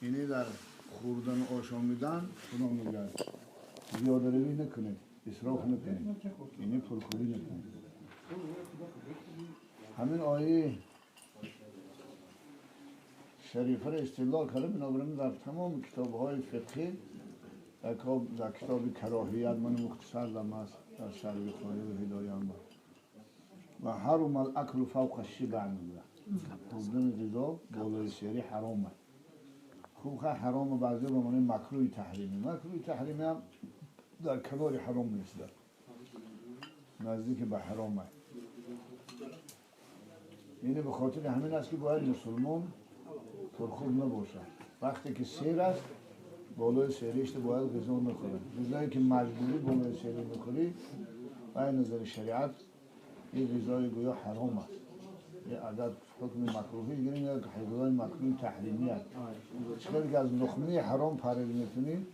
یعنی در خوردن و آشامیدن خدا میگه زیاده روی نکنید، اسراف نکنید، یعنی پرخوری نکنید. همین آیه شریفه را استدلال کرده، بنابراین در تمام کتاب‌های فقهی در کتاب کراهیت من مختصر دارم است در شرح بخاری و هدایه هم و حرم الاکل فوق الشبع میگه خوردن غذا بالای سری حرام است. خوب حرام بعضی به معنی مکروه تحریمی، مکروه تحریمی هم در کنار حرام نیست، نزدیک به حرام است. یعنی به خاطر همین است که باید مسلمان پرخور نباشه. وقتی که سیر است بالای سیریش باید غذا نخوره. غذایی که مجبوری بالای سیری میخوری و نظر شریعت این غذای گویا حرام است. یه عدد حکم مکروهی گیریم یا غذای مکروه تحریمی است. چون که از لقمه حرام پرهیز میکنی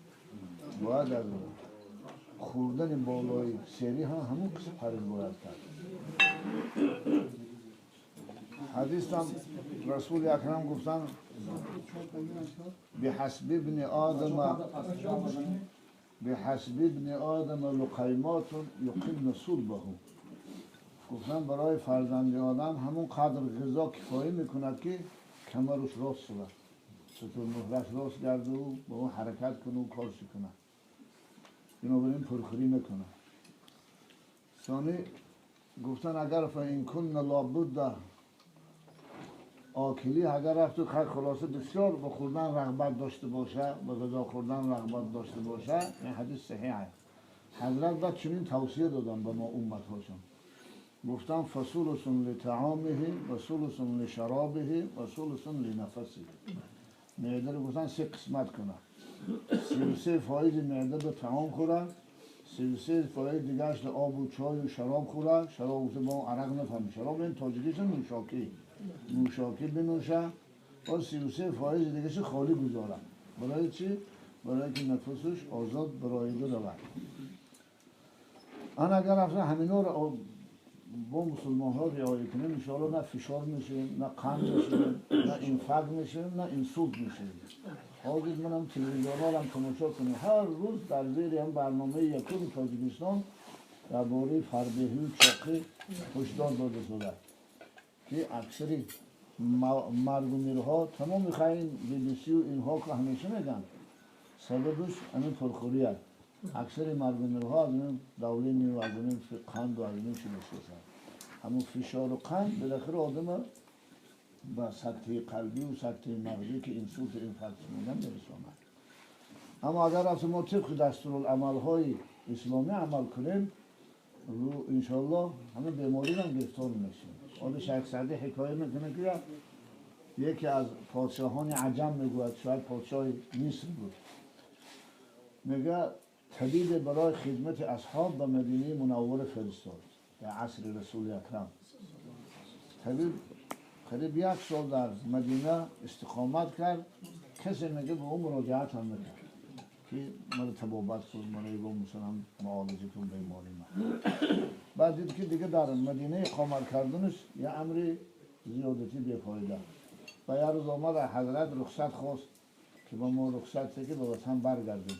باید از خوردن بالای سیری هم همون قسم پرهیز باید کرد. حدیث هم رسول اکرم گفتن بحسب ابن آدم بحسب ابن آدم لقیمات یقمن صلبه. گفتن برای فرزند آدم همون قدر غذا کفایه میکند که کمرش راست شود، ستون مهرش راست گرده و با اون حرکت کنه و کارش کنه، بنابراین پرخوری نکنه. ثانی گفتن اگر فان کن لابد آکلی، اگر رفت و خلاصه بسیار به خوردن رغبت داشته باشه، به غذا خوردن رغبت داشته باشه، این حدیث صحیح است. حضرت بعد چنین توصیه دادن به ما امت هاشون، گفتن فثلث لطعامه و ثلث لشرابه و ثلث لنفسه. معده رو گفتن سه قسمت کنه، 33% معده به طعام خوره، 33% دیگه‌اش به آب و چای و شراب خوره. شراب گفته با عرق نفهمی، شراب این تاجیکیش نوشاکی، نوشاکی بنوشه، با 33% دیگه‌اش خالی گذاره. برای چی؟ برای که نفسش آزاد برای دو رود. انا اگر افزا همینا رو با مسلمان ها رعایت کنیم انشاءالله نه فشار میشه، نه قند میشه، نه اینفرق میشه، نه اینسولت میشه. حاضر منم تلویزیون ها هم تماشا کنیم، هر روز در زیر هم برنامه یکم تاجیکستان درباره فربهی و چاقی هشدار داده شده که اکثری مرگ و میرها تمام میخواین بی بی سی و اینها که همیشه میگن سببش همین پرخوری است. اکثر مرگ و میرها از این دولینی و از این قند و از این چی میشناسن، همون فشار و قند بالاخره آدم به سکته قلبی و سکته مغزی که اینسولت اینفرکت میگن میرساند. اما اگر از ما طبق دستورالعمل‌های اسلامی عمل کنیم رو انشالله همه بیماری هم گرفتار میشیم. حالا شیخ سعدی حکایه میکنه که یکی از پادشاهان عجم میگوید، شاید پادشاه مصر بود، میگه طبیب برای خدمت اصحاب به مدینه منوره فرستاد در عصر رسول اکرم. طبیب قریب یک سال در مدینه استقامت کرد، کسی میگه به او مراجعت هم نکرد که مرا طبابت کن، مرا یگو مثلا معالجه کن بیماری من. بعد دید که دیگه در مدینه اقامت کردنش یه امر زیادتی بی‌فایده. و یه روز آمد از حضرت رخصت خواست که با ما رخصت که به وطن برگردیم،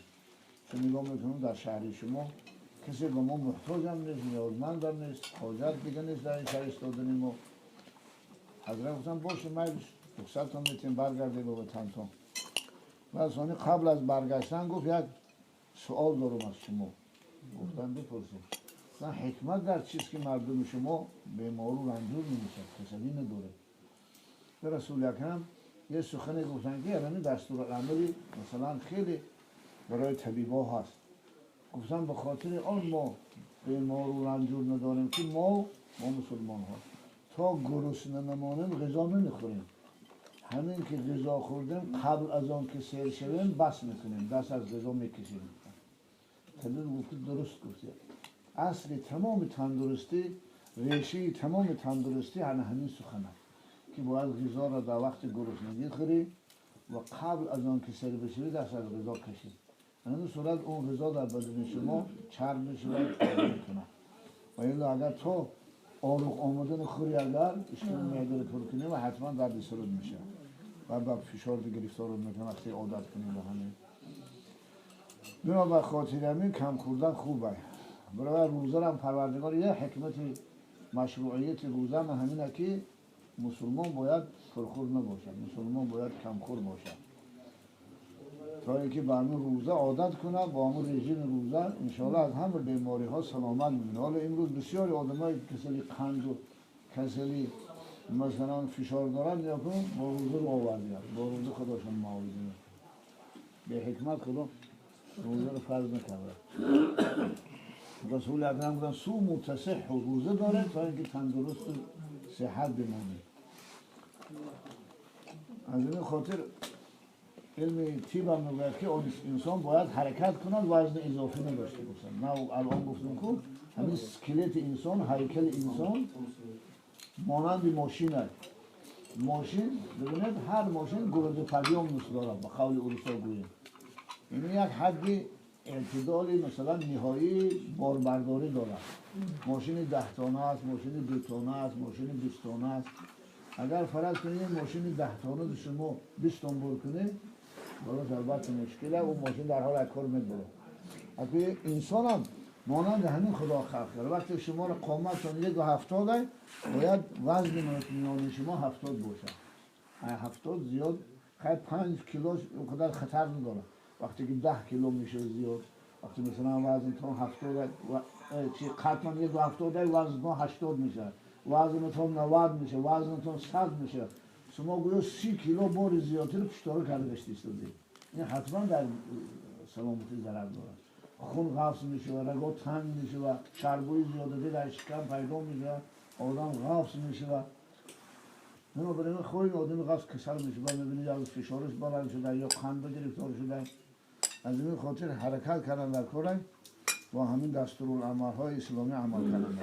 چون نگاه میکنم در شهر شما کسی به ما محتاج هم نیست، نیازمند هم نیست، حاجت دیگه نیست در این شهر ایستادن ما. حضرت گفتن باشه من رخصتتون میتیم برگردیم به وطنتون. و ثانی قبل از برگشتن گفت یک سوال دارم از شما. گفتن بپرسید. گفتن حکمت در چیست که مردم شما بیمار و رنجور نمیشن، کسلی نداره. به رسول اکرم یه سخنی گفتن که یعنی دستورالعملی مثلا خیلی برای طبیبا هست. گفتن به خاطر آن ما بیمار و رنجور نداریم که ما مسلمان ها تا گرسنه نمانیم غذا نمیخوریم. همین که غذا خوردیم قبل از آن که سیر شویم بس میکنیم، دست از غذا میکشیم. طبیب گفت درست گفتی. اصل تمام تندرستی، ریشه تمام تندرستی همین سخن است که باید غذا را در وقت گرسنگی خوری و قبل از آن که سیر بشوی دست از غذا کشید. در این صورت اون غذا در بدن شما چرب میشه و کار میکنه. و الا اگر تو آروغ آمدن خوری اگر اشکال معده رو پر کنی و حتما درد سرود میشه. و بعد فشار گرفتار رو میکنه وقتی عادت کنیم به همین. بنابر خاطر همین کم خوردن خوبه. برای روزه هم پروردگار یه حکمت مشروعیت روزه هم همینه که مسلمان باید پرخور نباشد، مسلمان باید کمخور باشد تا اینکه به همین روزه عادت کنه، با همون رژیم روزه انشاءالله از همه بیماری ها سلامت میمونه. حالا امروز بسیاری آدمای کسلی قند و کسلی مثلا فشار دارن یا کن با روزه رو آوردن، با روزه خداشون معاوضه به حکمت خدا روزه رو فرض نکرده. رسول اکرم گفتن صوموا تصحوا، روزه داره تا اینکه تندرست و صحت بمانید. از این خاطر علم طب هم میگوید که انسان باید حرکت کند، وزن اضافی نداشته باشد. من الان گفتم که همین اسکلت انسان، هیکل انسان مانند ماشین است. ماشین ببینید هر ماشین грузоподъёмность دارد، به قول اروپا گوییم یعنی یک حد اعتدالی مثلا نهایی باربرداری دارد. ماشین 10 تانه است، ماشین 2 تانه است، ماشین 20 تانه است. اگر فرض کنید ماشین 10 تانه شما 20 تن بار کنید، براش البته مشکله، اون ماشین در حال کار میبره. اگه انسان هم مانند همین خدا خلق کرده، وقتی شما رو قامتتون 1.70 باید وزن میان شما 70 باشه. 70 زیاد خیلی 5 کیلو اونقدر خطر نداره. وقتی که 10 کیلو میشه زیاد، وقتی مثلا وزنتون 70 چی قدتون 1.70 وزنتون 80 میشه، وزنتون 90 میشه، وزنتون 100 میشه، شما گویا 30 کیلو بار زیادی رو پشتاره کرده گشتی استادی. این حتما در سلامتی ضرر داره. خون قفز میشه و رگا تنگ میشه و چربوی زیادی در شکم پیدا میشه، آدم قفز میشه و بنابراین خود آدم قفز کسل میشه و میبینید از فشارش بلند شده یا قند گرفتار شده. از این خاطر حرکت کردن در کاره با همین دستورالعمل‌های اسلامی عمل کردن.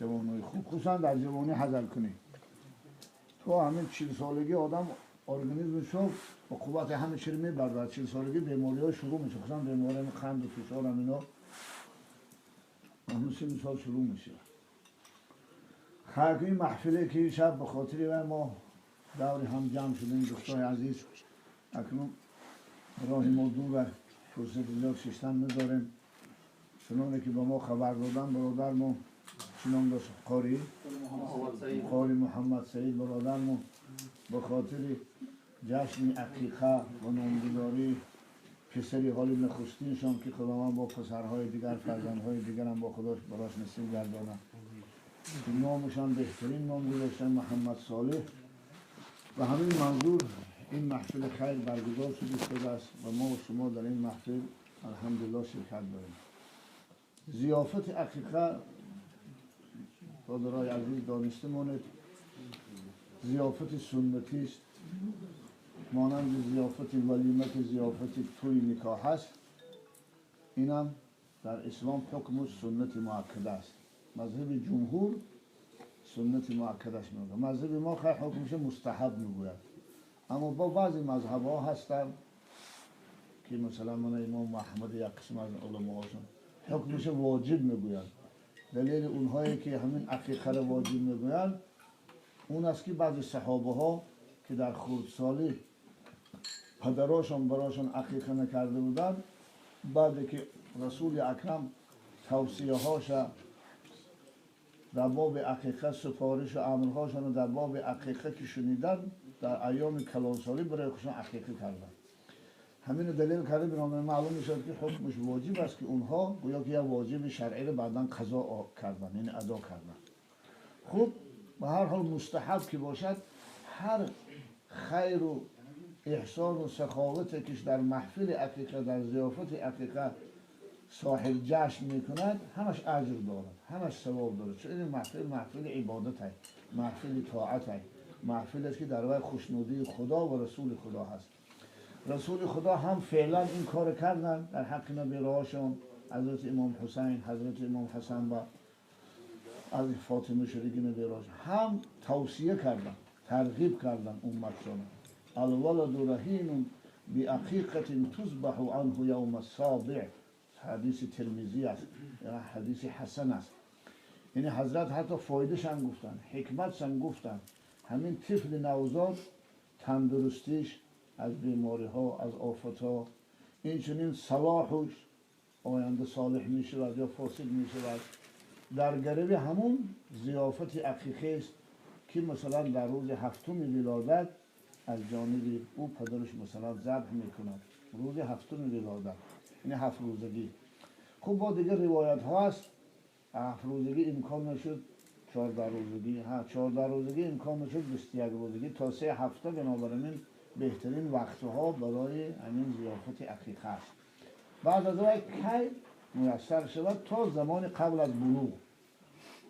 جوانای خوب خصوصا در جوانی حذر کنید. تو همین 40 سالگی آدم ارگانیسمش با قوت همه چی رو میبره. 40 سالگی بیماری ها شروع میشه، خصوصا بیماری قند و فشار هم اینا همون 30 سال شروع میشه. خیلی این محفله که شب به خاطر ما دوری هم جمع شدیم دوستای عزیز، اکنون راه ما دور و فرصت زیاد ششتن نداریم. چنانه که به ما خبر دادن برادر ما چنان داشت قاری محمد سعید برادر ما به خاطر جشن عقیقه و نامگذاری پسری حال نخستینشان که خداوند با پسرهای دیگر فرزندهای دیگر هم با خداش براش نصیب گردانه که نامشان بهترین نام گذاشتن محمد صالح. و همین منظور این محفل خیر برگزار شده است و ما و شما در این محفل الحمدلله شرکت داریم. ضیافت عقیقه برادرای عزیز دانسته مانید ضیافت سنتی است، مانند ضیافت ولیمه که ضیافت توی نکاح است. اینم در اسلام حکم سنت مؤکده است. مذهب جمهور سنت مؤکده است میگه، مذهب ما خیر حکمش مستحب میگوید. اما با بعضی مذهب ها هستن که مثلا من امام احمد یک قسم از علماء هاشون حکمش واجب میگوید. دلیل اونهایی که همین عقیقه را واجب میگویند اون است که بعضی صحابه ها که در خردسالی پدراشان براشان عقیقه نکرده بودن، بعد که رسول اکرم توصیه هاش در باب عقیقه سفارش و امرهاشان در باب عقیقه که شنیدن در ایام کلانسالی برای خودشان عقیقه کردن. همین دلیل کرده بنابراین معلوم میشد که حکمش واجب است که اونها گویا که یک واجب شرعی رو بعداً قضا کردن، یعنی ادا کردن. خب به هر حال مستحب که باشد هر خیر و احسان و سخاوت که در محفل عقیقه در ضیافت عقیقه صاحب جشن میکند همش اجر دارد، همش ثواب دارد. چون این محفل محفل عبادت است، محفل طاعت است، محفل است که در وی خوشنودی خدا و رسول خدا هست. رسول خدا هم فعلا این کار کردن در حق نبیرهاشون حضرت امام حسین، حضرت امام حسن و از فاطمه شریکی نبیرهاشون هم توصیه کردن، ترغیب کردن امتشان. الولد رهین بعقیقة تذبح عنه یوم السابع، حدیث ترمذی است، حدیث حسن است. یعنی حضرت حتی فایدهش هم گفتن، حکمتش هم گفتن. همین طفل نوزاد تندرستیش از بیماری ها، از آفت ها، این چنین صلاحش آینده صالح می شود یا فاسد می شود. در گروه همون ضیافت عقیقه است که مثلا در روز هفتم ولادت از جانب او پدرش مثلا ذبح میکند، روز هفتم ولادت، یعنی هفت روزگی. خب با دیگه روایت ها هست هفت روزگی امکان نشد، 14 روزگی، ها 14 روزگی امکان نشد، 21 روزگی تا 3 هفته. بنابراین بهترین وقتها برای همین ضیافت عقیقه است. بعد از وی کی میسر شود تا زمان قبل از بلوغ،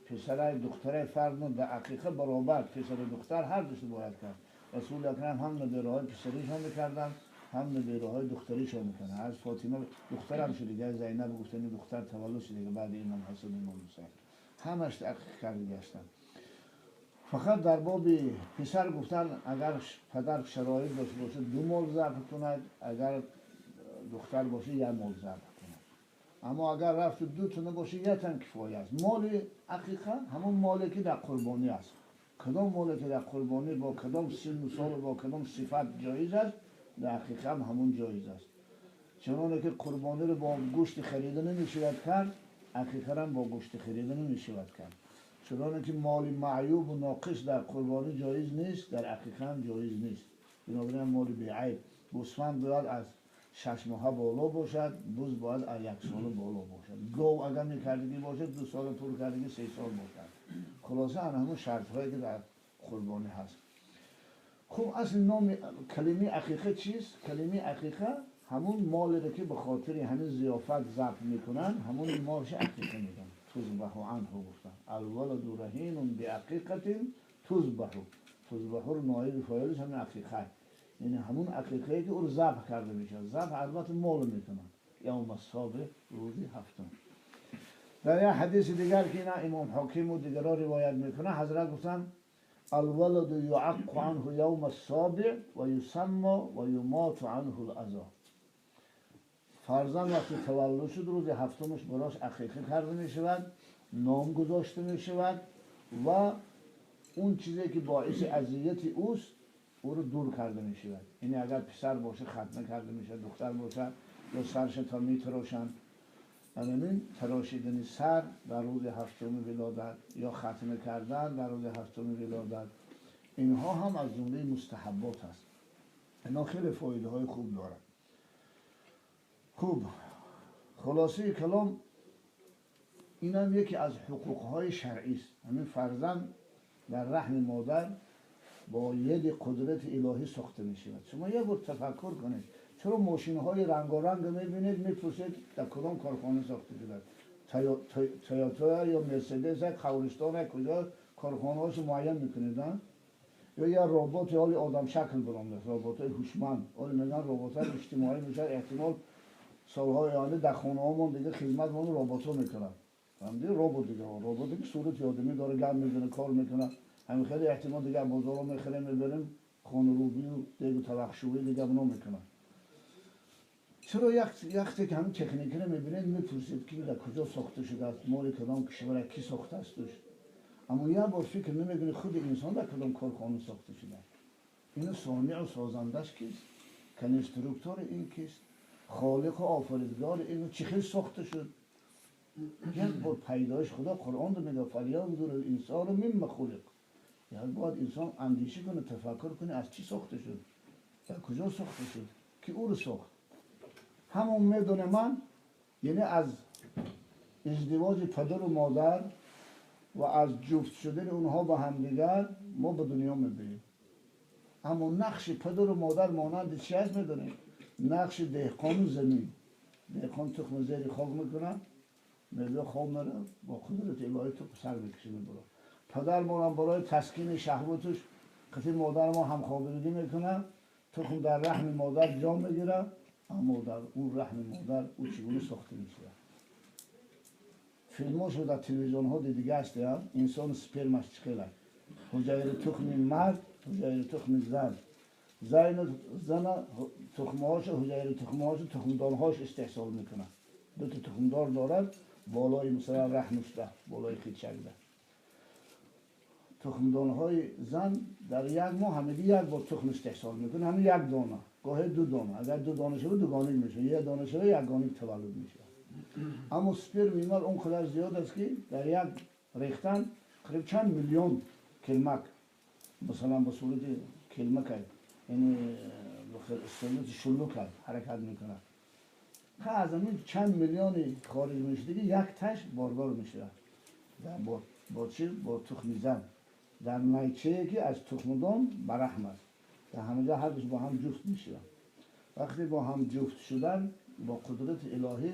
پسر دختر فرد در عقیقه برابر، پسر دختر هر دوش باید کرد. رسول اکرم هم نبیره های پسریش هم میکردن، هم نبیره های دختریش هم میکردن. از فاطمه دخترم شد دیگه، زینب گفتن دختر تولد شد دیگه بعد امام حسن امام حسین، همش عقیقه کرده گشتن. فقط در باب پسر گفتن اگر پدر شرایط داشته باشه 2 مال ذبح کند، اگر دختر باشه 1 مال ذبح کند. اما اگر رفت 2 تا باشه 1 تن کفایه است. مال عقیقه همون مالی که در قربانی است. کدام مالی که در قربانی با کدام سن و سال و با کدام صفت جایز است، در عقیقه هم همون جایز است. چنانه که قربانی رو با گوشت خریده نمیشود کرد، عقیقه هم با گوشت خریده نمیشود کرد. چنانه که مال معیوب و ناقص در قربانی جایز نیست، در عقیقه هم جایز نیست. بنابراین مال بی‌عیب، گوسفند باید از 6 ماه بالا باشد، بز باید از 1 سال بالا باشد، گاو اگر میکردگی باشد 2 سال پر کردگی 3 سال باشد. خلاصه همون شرط هایی که در قربانی هست. خب اصل نام کلمه عقیقه چیست؟ کلمه عقیقه همون مالی که به خاطر همین ضیافت ذبح میکنن، همون مالش عقیقه میگن. تذبح عنه گفتن الولد رهین بعقیقه تذبح، تذبح رو نایب فاعلش همین عقیقه، یعنی همون عقیقه‌ای که او رو ذبح کرده میشه. ذبح البته مال میکنن یوم السابع، روز هفتم. در یک حدیث دیگر که اینا امام حاکم و دیگران روایت میکنه، حضرت گفتن الولد یعق عنه یوم السابع و یسمى و یمات عنه الاذی. فرزند وقتی تولد شد روز هفتمش براش عقیقه کرده میشود، نام گذاشته میشود و اون چیزی که باعث اذیت اوست او رو دور کرده میشود. یعنی اگر پسر باشه ختنه کرده میشه، دختر باشه یا سرش تا میتراشن. همین تراشیدن سر در روز هفتم ولادت یا ختنه کردن در روز هفتم ولادت، اینها هم از جمله مستحبات هست. اینا خیلی فایده های خوب دارن. خوب خلاصه کلام اینم یکی از حقوقهای شرعی است. همین فرزند در رحم مادر با ید قدرت الهی ساخته می شود. شما یک بار تفکر کنید، چرا ماشین های رنگارنگ میبینید میپرسید در کدام کارخانه ساخته شده؟ تویوتا یا مرسدس، قبرستان، کجا کارخانه هاشو معین میکنید؟ یا یه ربات حالی آدم شکل برامده، ربات های هوشمند، حالی میگن ربات های اجتماعی میشه، احتمال سالهای آینده در خانه هامون دیگه خدمت مون ربات ها میکنن. فهمیدی؟ ربات دیگه، ربات دیگه صورت آدمی داره، گرم میزنه، کار میکنه. همین خیلی احتمال دیگه بازارا میخریم میبریم خانه روبی و دیگه طبق دیگه اونا میکنن. چرا یختی که همین تکنیکی رو میبینید میپرسید که در کجا ساخته شده است، مال کدام کشور، کی ساخته است توش. اما یه بار فکر نمیکنید خود انسان در کدام کارخانه ساخته شده. اینو صانع و سازندش کیست؟ کنسترکتور این کیست؟ خالق و آفریدگار اینو چه خیلی ساخته شد؟ یک بار پیدایش خدا قرآن رو میگه فلینظر الانسان مما خلق. یعنی باید انسان اندیشه کنه، تفکر کنه از چی ساخته شد، در کجا ساخته شد، کی او رو ساخت. همون میدونه من، یعنی از ازدواج پدر و مادر و از جفت شدن اونها با همدیگر ما به دنیا میبینیم. اما نقش پدر و مادر مانند چی هست میدونیم؟ نقش دهقان زمین. دهقان تخم زیر خاک میکنه، میوه خواب میره، با قدرت الهی تخم سر میکشه میبره. پدر ما هم برای تسکین شهوتش قطعی مادر ما همخوابیدگی میکنه، تخم در رحم مادر جا میگیره، اما در اون رحم مادر او چگونه ساخته میشه. فیلماشو در تلویزیون ها دیگه هست، انسان سپرمش چخیله، حجیر تخم مرد، حجیر تخم زن، زن تخمهاش، حجیر تخمهاش، تخمدانهاش استحصال میکنه. دو تا تخمدار دارد بالای مثلا رحمش ده، بالای خیچک ده. تخمدان‌های زن در یک ماه همگی یک بار تخم استحصال میکنه، همین یک دانه، گاهی دو دانه. اگر دو دانه شود دوگانه میشه، یک دانه شود یک گانه تولد میشه. اما سپرم ایمال اونقدر زیاد است که در یک ریختن قریب چند میلیون کلمک مثلا به صورت کلمک، یعنی به صورت شلوک حرکت میکنه. از این چند میلیون خارج میشه دیگه، یک تش باردار میشه در با چی؟ با تخم زن در نیچه که از تخمدان برحم است. در همه جا هر دوش با هم جفت میشن. وقتی با هم جفت شدن با قدرت الهی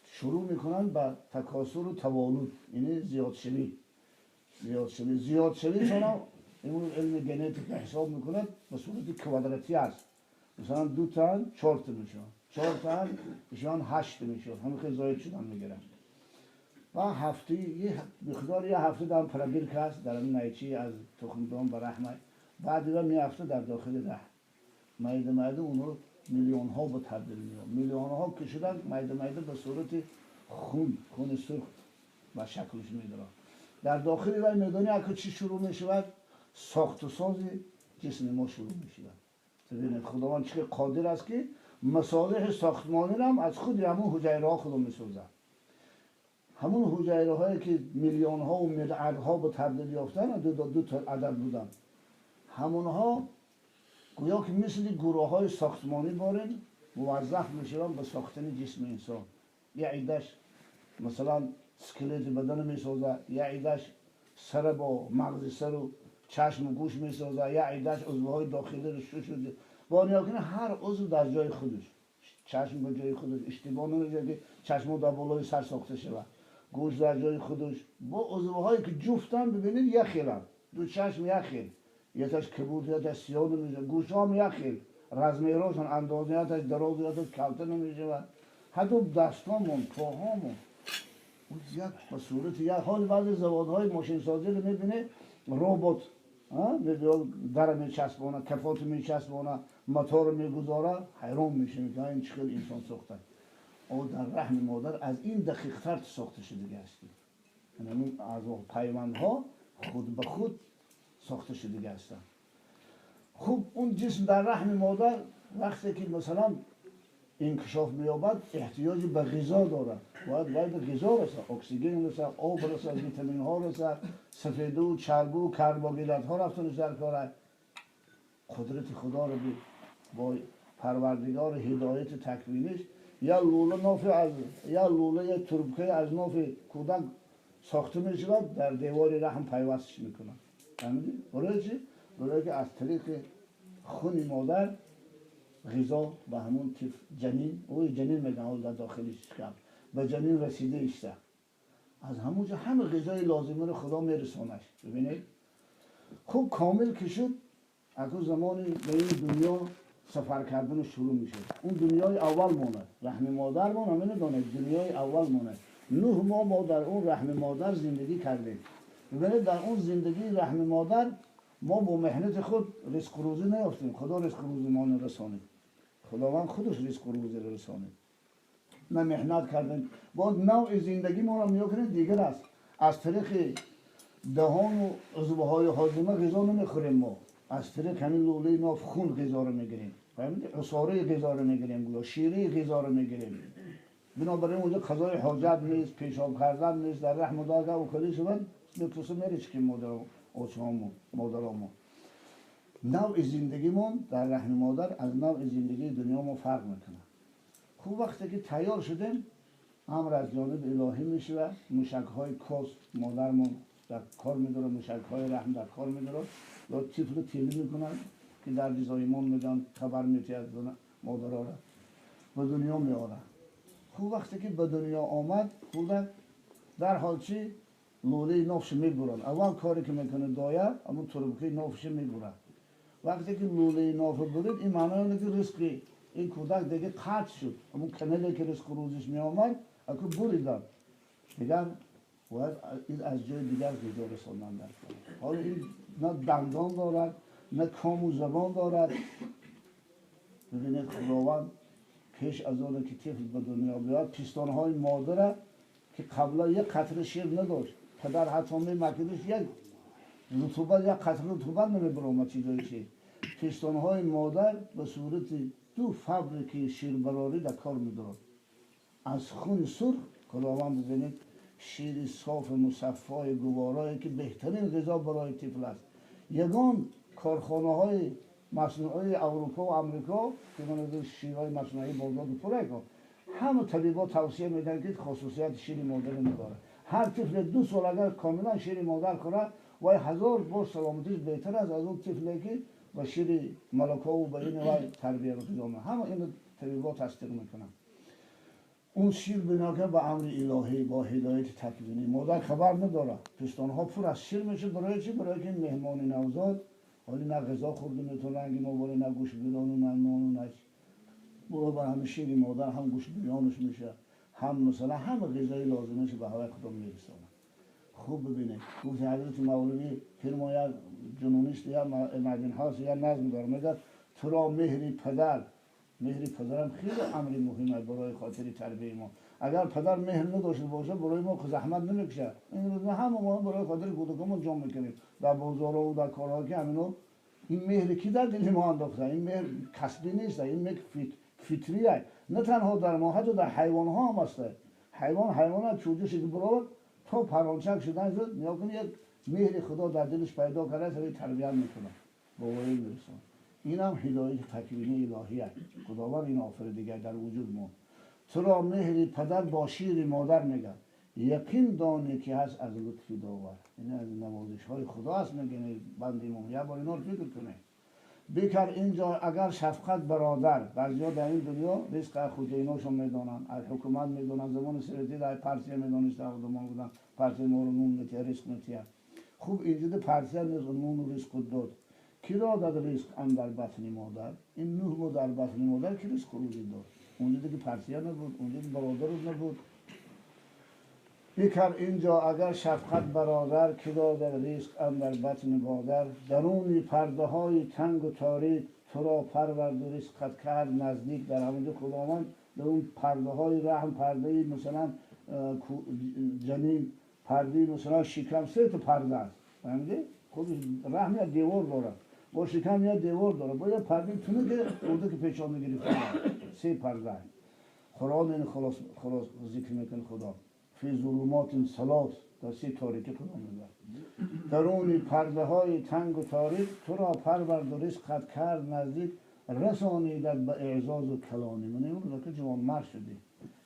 شروع میکنن به تکاثر و توالد، یعنی زیاد شوی. زیاد شوی، زیاد شوی شما امروز علم ژنتیک حساب میکند به صورت کوادراتی است. مثلا دو تا چهار تا میشن، چهار تا میشن هشت میشن، همین خیلی زاید شدن میگیرن. و هفته یه مقدار یه هفته در پرابیرک هست در این نیچه از تخمدان به رحم، بعد می هفته در داخل رحم میده میده اونو میلیون ها به تبدیل میاد. میلیون ها که شدن میده میده به صورت خون، خون سرخ و شکلش میدارن. در داخل وی میدانی اگه چی شروع میشود؟ ساخت و ساز جسم ما شروع میشود. ببینید خداوند چه قادر است که مصالح ساختمانی هم از خود همون حجره ها خدا میسازد. همون حجره هایی که میلیون ها و میلیاردها به تبدیل یافتن، دو تا عدد بودن، همونها گویا که مثل گروه های ساختمانی بارن موظف میشوند به ساختن جسم انسان. یه عدهش مثلا سکلت بدن میسازه، یه عدهش سر با مغز سر و چشم و گوش میسازه، یه عدهش عضوهای داخلی رو شش با نیا کنه هر عضو در جای خودش، چشم به جای خودش، اشتباه نمیشه که چشم در بالای سر ساخته شود، گوش در جای خودش. با عضوهایی که جفتن ببینید یک خیلن، دو چشم یک خیل، یه تاش کبود یه تاش سیاه نمیشه، گوش هم یک خیل، رزمیراشون اندازه یه تاش دراز یه تاش کلته نمیشه. حتی دستامون پاهامون یک به صورت یک حال. بعضی زوادهای ماشین سازی رو میبینه ربات در میچسبانه، کفات میچسبانه، موتور میگذاره، حیران میشه میگه این چه خیلی انسان ساخته. او در رحم مادر از این دقیق تر ساخته شده دیگه هستی. یعنی از پیوندها خود به خود ساخته شده دیگه هستن. خب اون جسم در رحم مادر وقتی که مثلا انکشاف مییابد احتیاج به غذا دارد، باید به غذا رسد، اکسیژن رسد، آب رسد، ویتامین ها رسد، سفیده و چربه و کربوهیدرات ها رفتنش در کاره. قدرت خدا رو با پروردگار هدایت تکوینش یا لوله ناف از یا لوله یا تربکه از ناف کودک ساخته میشود در دیوار رحم پیوستش میکنن. فهمیدی؟ برای چی؟ برای که از طریق خون مادر غذا به همون طفل جنین، او جنین میگن اون در داخلش شکم به جنین رسیده ایسته، از همونجا همه غذای لازمه رو خدا میرسانش. ببینید خوب کامل که شد اکنون زمانی به این دنیا سفر کردن شروع میشه. اون دنیای اول مونه، رحم مادر مونه، همه ندانه دنیای اول مونه. 9 ماه ما در اون رحم مادر زندگی کردیم. ببینید در اون زندگی رحم مادر ما با محنت خود رزق روزی نیافتیم، خدا رزق روزی ما رسانید، خداوند خودش رزق روزی رسانید. نه محنت کردیم، با نوع زندگی ما را میکنه دیگر است. از طریق دهان و عضوهای هاضمه غذا نمیخوریم، ما از طریق همین لوله ناف خون غذا رو میگیریم، فهمیدی؟ عصاره غذا رو میگیریم، گویا شیره غذا رو میگیریم. بنابراین اونجا قضای حاجت نیست، پیشاب کردن نیست، در رحم داغ و کلی شدن میپوسه میریچکیم مادر اوچهامون مادرامون. نوع زندگیمون در رحم مادر از نوع زندگی دنیا ما فرق میکنه. خوب وقتی که تیار شدیم امر از جانب الهی میشه، موشک های کاس مادرمون در کار میداره، موشک های رحم در کار میداره، یا طفل تیلی میکنن که در زایمان میدن، خبر میتید مادرها را به دنیا میاره. خوب وقتی که به دنیا آمد خودک در حال چی لوله نافش میبرن. اول کاری که میکنه دایه همون تربکه نافش میبرن. وقتی که لوله ناف برید این معنی اینه که رزق این کودک دیگه قطع شد، همون کنالی که رزق روزش میآمد اگه بریدن دیگر باید این از جای دیگر غذا رساندن در کار. حالا این نه دندان دارد نه کام و زبان دارد. ببینید خداوند پیش از آن که طفل به دنیا بیاد پستانهای مادر که قبلا یک قطره شیر نداشت، پدر حتی میمکیدش یک رطوبت یا قطره رطوبت نمیبرامد چیزایی چی. پستانهای مادر به صورت دو فابریک شیربراری در کار میدارد. از خون سرخ خداوند ببینید شیر صاف مصفای گوارایی که بهترین غذا برای طفل است. یگان کارخانه های مصنوعی اروپا و امریکا که من شیرهای مصنوعی بازار پره کن، همه طبیبا توصیه میدن که خصوصیت شیر مادر نداره. هر طفل 2 سال اگر کاملا شیر مادر خوره وای 1000 بار سلامتیش بهتر است از اون طفلی که با شیر ملکا و به این وای تربیه رو. همه اینو طبیبا تصدیق میکنن. اون شیر بنا که با امر الهی با هدایت تکوینی مادر خبر نداره، پستانها پر از شیر میشه. برای چی؟ برای که مهمان نوزاد حالی نه غذا خورده میتونه رنگ ما، نه گوش بیران و نه نان و نه برو بر همه شیر مادر هم گوش بیرانش میشه، هم مثلا هم غذای لازمش به هوای خدا میرسونه. خوب ببینید گفت حضرت مولوی فیلم یک جنونیست یا معدن هاست یا نظم داره، میگه تو را مهری پدر، مهری پدرم خیلی امر مهمه برای خاطر تربیه ما. اگر پدر مهر نداشته باشه برای ما زحمت نمیکشه. این روز همه ما برای خاطر کودکمون جام میکنیم در بازارها و در کارها که همینو. این مهر کی در دل ما انداخته؟ این مهر کسبی نیست، این مهر فطریه. نه تنها در ما، حتی در حیوان ها هم هست. حیوان چوجه شده برآورد تا پرانچک شدن شد، نیا کن یک مهر خدا در دلش پیدا کرده، سری تربیت میکنه، باوری میرسونه. این هم هدایت تکوینی الهیه. خداوند این آفرید دیگر در وجود ما. تو را مهر پدر با شیر مادر میگه، یقین دانی که هست از لطف داور. این از نوازش های خدا است میگه بندی ما. یه بار اینا رو فکر کنه. بکر اینجا اگر شفقت برادر، بعضیا در این دنیا رزق خود ایناشون میدونن، از حکومت میدونن، زمان سرتی در پرسیه میدونست، آدمان بودن پرسیه ما رو نون میتیه، رزق میتیه. خوب اینجا پرسیه نون و رزق داد. کی را داد رزق اندر بطن مادر؟ این نوح بود در بطن مادر کی رزق روزی داد؟ اونجا دیگه پرسیه نبود، اونجا برادر نبود. بکر اینجا اگر شفقت برادر، کی داد رزق اندر بطن مادر؟ درونی پرده های تنگ و تاریک، تو را پرورد و رزقت کرد نزدیک. در همونجا خداوند در اون پرده های رحم، پرده مثلا جنین، پرده مثلا شکم، 3 تا پرده است. فهمیدی؟ خودش رحم یک دیوار داره، با شکم یک دیوار داره، با یک پرده تونه که اونجا که پیچانده گرفته 3 پرده. قرآن این خلاص ذکر میکنه خدا فی ظلمات ثلاث، در 3 تاریکی خدا میگه. درون پرده های تنگ و تاریک، تو را پرورد و رزقت کرد نزدیک، رسانیدت به اعزاز و کلانی. من امروز که جوان مرد شدی،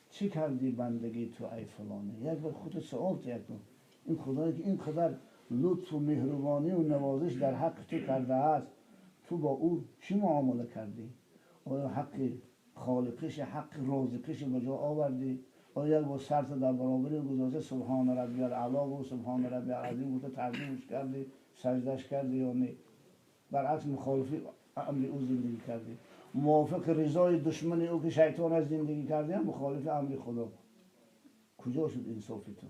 چی کردی بندگی تو ای فلانی؟ یک بار خودت سوال کن، این خدایی که اینقدر لطف و مهربانی و نوازش در حق تو کرده است، تو با او چی معامله کردی؟ آیا حق خالقش، حق رازقش به جا آوردی؟ آیا یک بار سرت در برابر گذاشته سبحان ربی الاعلی و سبحان ربی العظیم گفته تعظیمش کردی، سجدش کردی یا نه؟ برعکس مخالفی امر او زندگی کردی، موافق رضای دشمن او که شیطان از زندگی کردی، هم مخالف امر خدا. کجا شد انصافی تو؟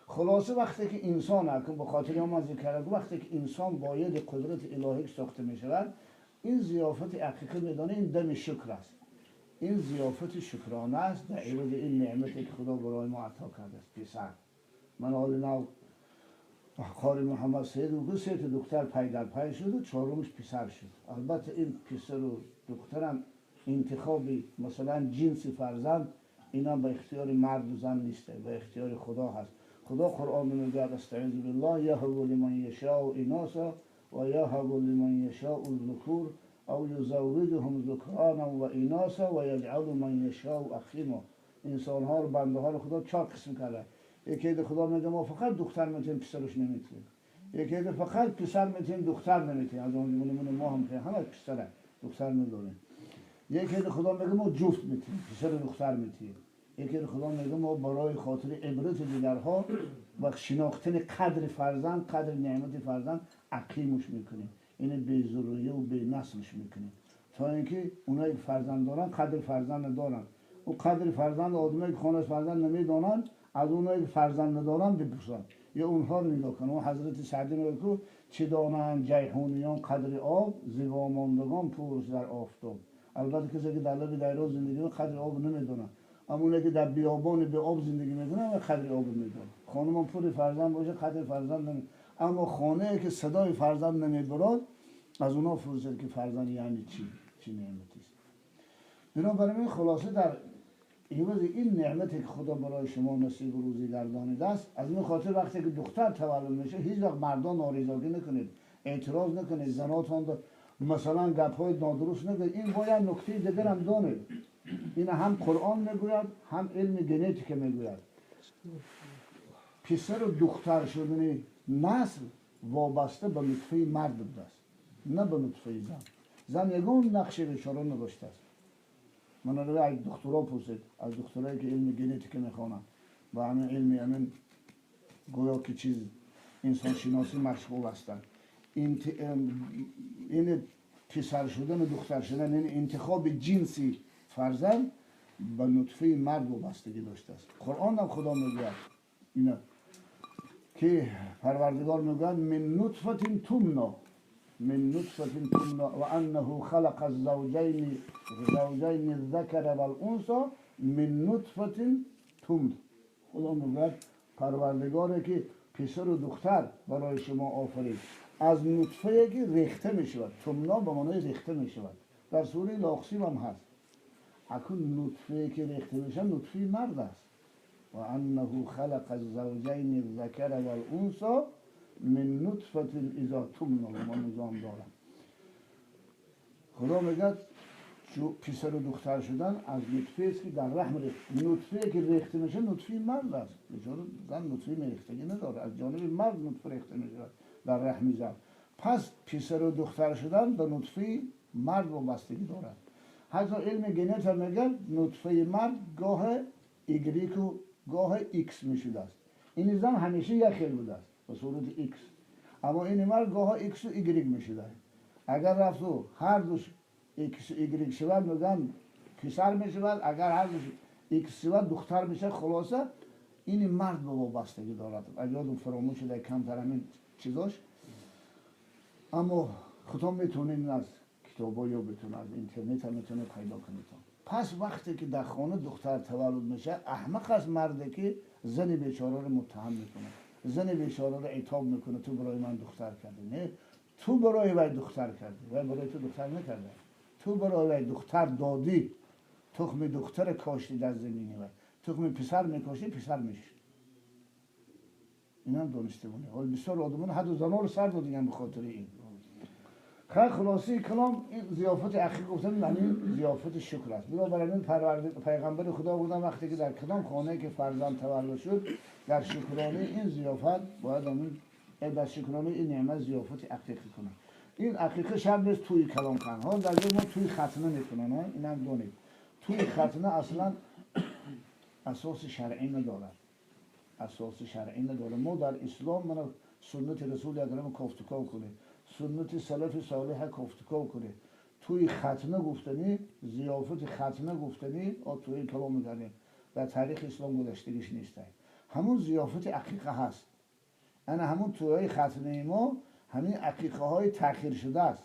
خلاصه وقتی که انسان به خاطر ما ذکر کردم، وقتی که انسان باید قدرت الهی ساخته می شود، این ضیافت حقیقی میدانه، این دم شکر است، این ضیافت شکرانه است در عوض این نعمتی که خدا برای ما عطا کرده است. پسر من حال نو قاری محمد سید و 3 تا دختر پی در پی شد و 4مش پسر شد. البته این پسر و دخترم انتخابی مثلا جنس فرزند اینا به اختیار مرد و زن نیست، به اختیار خدا هست. خدا قرآن میگه استعیذ بالله یهب لمن یشاء اناثا و یهب لمن یشاء الذکور او یزوجهم ذکرانا و اناثا و یجعل من یشاء عقیما. انسان ها رو، بنده ها رو خدا 4 قسم کرده. یکی خدا میگه ما فقط دختر میتیم پسرش نمیتیم، یکی فقط پسر میتیم دختر نمیتیم. از اون ما هم که همه پسره دختر نداریم. یکی خدا میگه ما جفت میتیم، پسر و دختر میتیم. یکی خدا میگه ما برای خاطر عبرت دیگرها و شناختن قدر فرزند، قدر نعمت فرزند عقیمش میکنیم، اینو بی ضروری و بی نسلش میکنیم تا اینکه اونایی که فرزند دارن قدر فرزند ندارن. او قدر فرزند آدمایی که خانه فرزند نمیدانن، از اونایی که فرزند ندارن بپرسن یا اونها رو نگاه کنن. اون حضرت سعدی میگه که چه دانند جیحونیان قدر آب، زواماندگان پرس در آفتاب. البته کسی که در لب دریا زندگی میکنه قدر آب نمیدونه، اما اونایی که در بیابان به آب زندگی میکنن و قدر آب میدونن. خانم پول فرزند باشه قدر فرزند نمیدونه. اما خانه که صدای فرزند نمیبراد، از اونا پرسید که فرزند یعنی چی، چی نعمتی است. بنابراین خلاصه در عوض این نعمتی که خدا برای شما نصیب و روزی گردانیده است، از این خاطر وقتی که دختر تولد میشه هیچ وقت مردان نارضایتی نکنید، اعتراض نکنید، زناتان مثلا گپ‌های نادرست نگوید. این باید نکته دیگر هم دانید، این هم قرآن میگوید هم علم ژنتیک میگوید. پسر و دختر شدن نسل وابسته به نطفه مرد بوده است، نه به نطفه زن. زن یگان نقش بیچاره نداشته است. من رو از دکترا پرسید، از دکترایی که علم ژنتیک میخوانند و همین علم همین گویا که چیز انسان شناسی مشغول هستند، این پسر شدن و دختر شدن، این انتخاب جنسی فرزند به نطفه مرد وابستگی داشته است. قرآن هم خدا میگوید اینا که پروردگار میگوید من نطفة تمنا، من نطفة تمنا و انه خلق الزوجین الذکر والانثى من نطفة تمنا. خدا میگوید پروردگاره که پسر و دختر برای شما آفرید از نطفه که ریخته میشود. تمنا به معنای ریخته میشود، در سوره لاقسیم هم هست. اکنون نطفه که ریخته میشه نطفه مرد است. و انه خلق الزوجین الذکر والانثى من نطفة اذا تمنا. ما نظام دارم. خدا میگه پسر و دختر شدن از نطفه است که در رحم ریخت. نطفه که ریخته میشه نطفه مرد است. بیچاره زن نطفه ریختگی نداره، از جانب مرد نطفه ریخته میشه در رحم زن. پس پسر و دختر شدن به نطفه مرد وابستگی دارد. حتی علم ژنت هم میگه نطفه مرد گاه ایگریک و گاه ایکس میشده است. این زن همیشه یک خیل بوده است به صورت ایکس، اما این مرد گاه ایکس و ایگریک میشده. اگر رفت و هر دوش ایکس و ایگریک شود میگن پسر میشود، اگر هر دوش ایکس شود دختر میشه. خلاصه این مرد به وابستگی دارد. اگر یادم فراموش شده کمتر همین چیزاش، اما خودتون میتونین از کتابا یا بتونید از اینترنت هم میتونید پیدا کنید. پس وقتی که در خانه دختر تولد میشه، احمق از مرده که زن بیچاره رو متهم میکنه، زن بیچاره رو عتاب میکنه، تو برای من دختر کردی. نه، تو برای وی دختر کردی، وی برای تو دختر نکرده، تو برای وی دختر دادی، تخم دختر کاشتی در زمینی وی، تخم پسر میکاشتی پسر میشه. این هم دانسته بونه. حالا بسیار آدمان حتی زنها رو سر دادن به خاطر این. خیلی خلاصه کلام این ضیافت عقیقه گفتم یعنی ضیافت شکر است. بنابراین پیغمبر خدا بودن وقتی که در کدام خانه که فرزند تولد شد، در شکرانه این ضیافت باید همین در شکرانه این نعمت ضیافت عقیقه کنه. این عقیقه شب نیست توی کلام کن. ها در جای ما توی ختنه میکنن، ها اینم دونید. توی ختنه اصلا اساس شرعی ندارد. اساس شرعی نداره. ما در اسلام من سنت رسول اکرم کافتکاو کنه، سنت سلف صالح کافتکاو کنه. توی ختنه گفتنی، ضیافت ختنه گفتنی، آ توی کلام می‌کنیم. در تاریخ اسلام گذشتگیش نیست. همون ضیافت عقیقه هست. یعنی همون توی ختنه ما همین عقیقه های تأخیر شده است.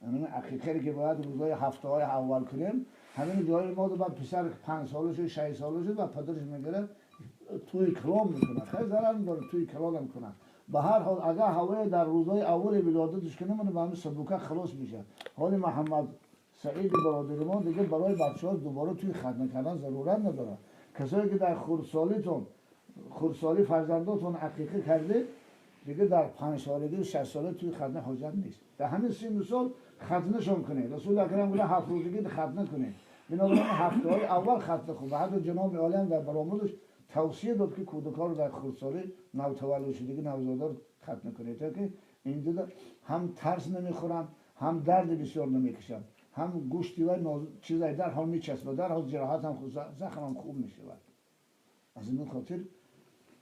همین عقیقه که باید روزهای هفته های اول کنیم، همین جای ما بعد پسر 5 ساله شد، 6 ساله شد و پدرش میگیره توی کلام میکنه. خیلی ضرر داره توی کلام میکنه. به هر حال اگر هوای در روزهای اول ولادتش کنه، من به همین سبوکه خلاص میشه. حال محمد سعید برادر ما دیگه برای بچه‌ها دوباره توی ختنه کردن ضرورت نداره. کسایی که در خردسالی فرزنداتون عقیقه کرده، دیگه در 5 سالگی و 6 سالگی توی ختنه حاجت نیست. در همین سن سال ختنه‌شون کنه. رسول اکرم گفت 7 روزگی ختنه کنه. بنابراین هفته‌های اول ختنه خوبه. حتی جناب عالی هم در برآمدش توصیه داد که کودکان رو در خردسالی نوتولد شدگی نوزادا رو ختنه کنه، تا که اینجا هم ترس نمیخورن، هم درد بسیار نمیکشن، هم گوشتی و چیزای در حال میچسبه، در حال جراحت هم خوب، زخم هم خوب میشه. از این خاطر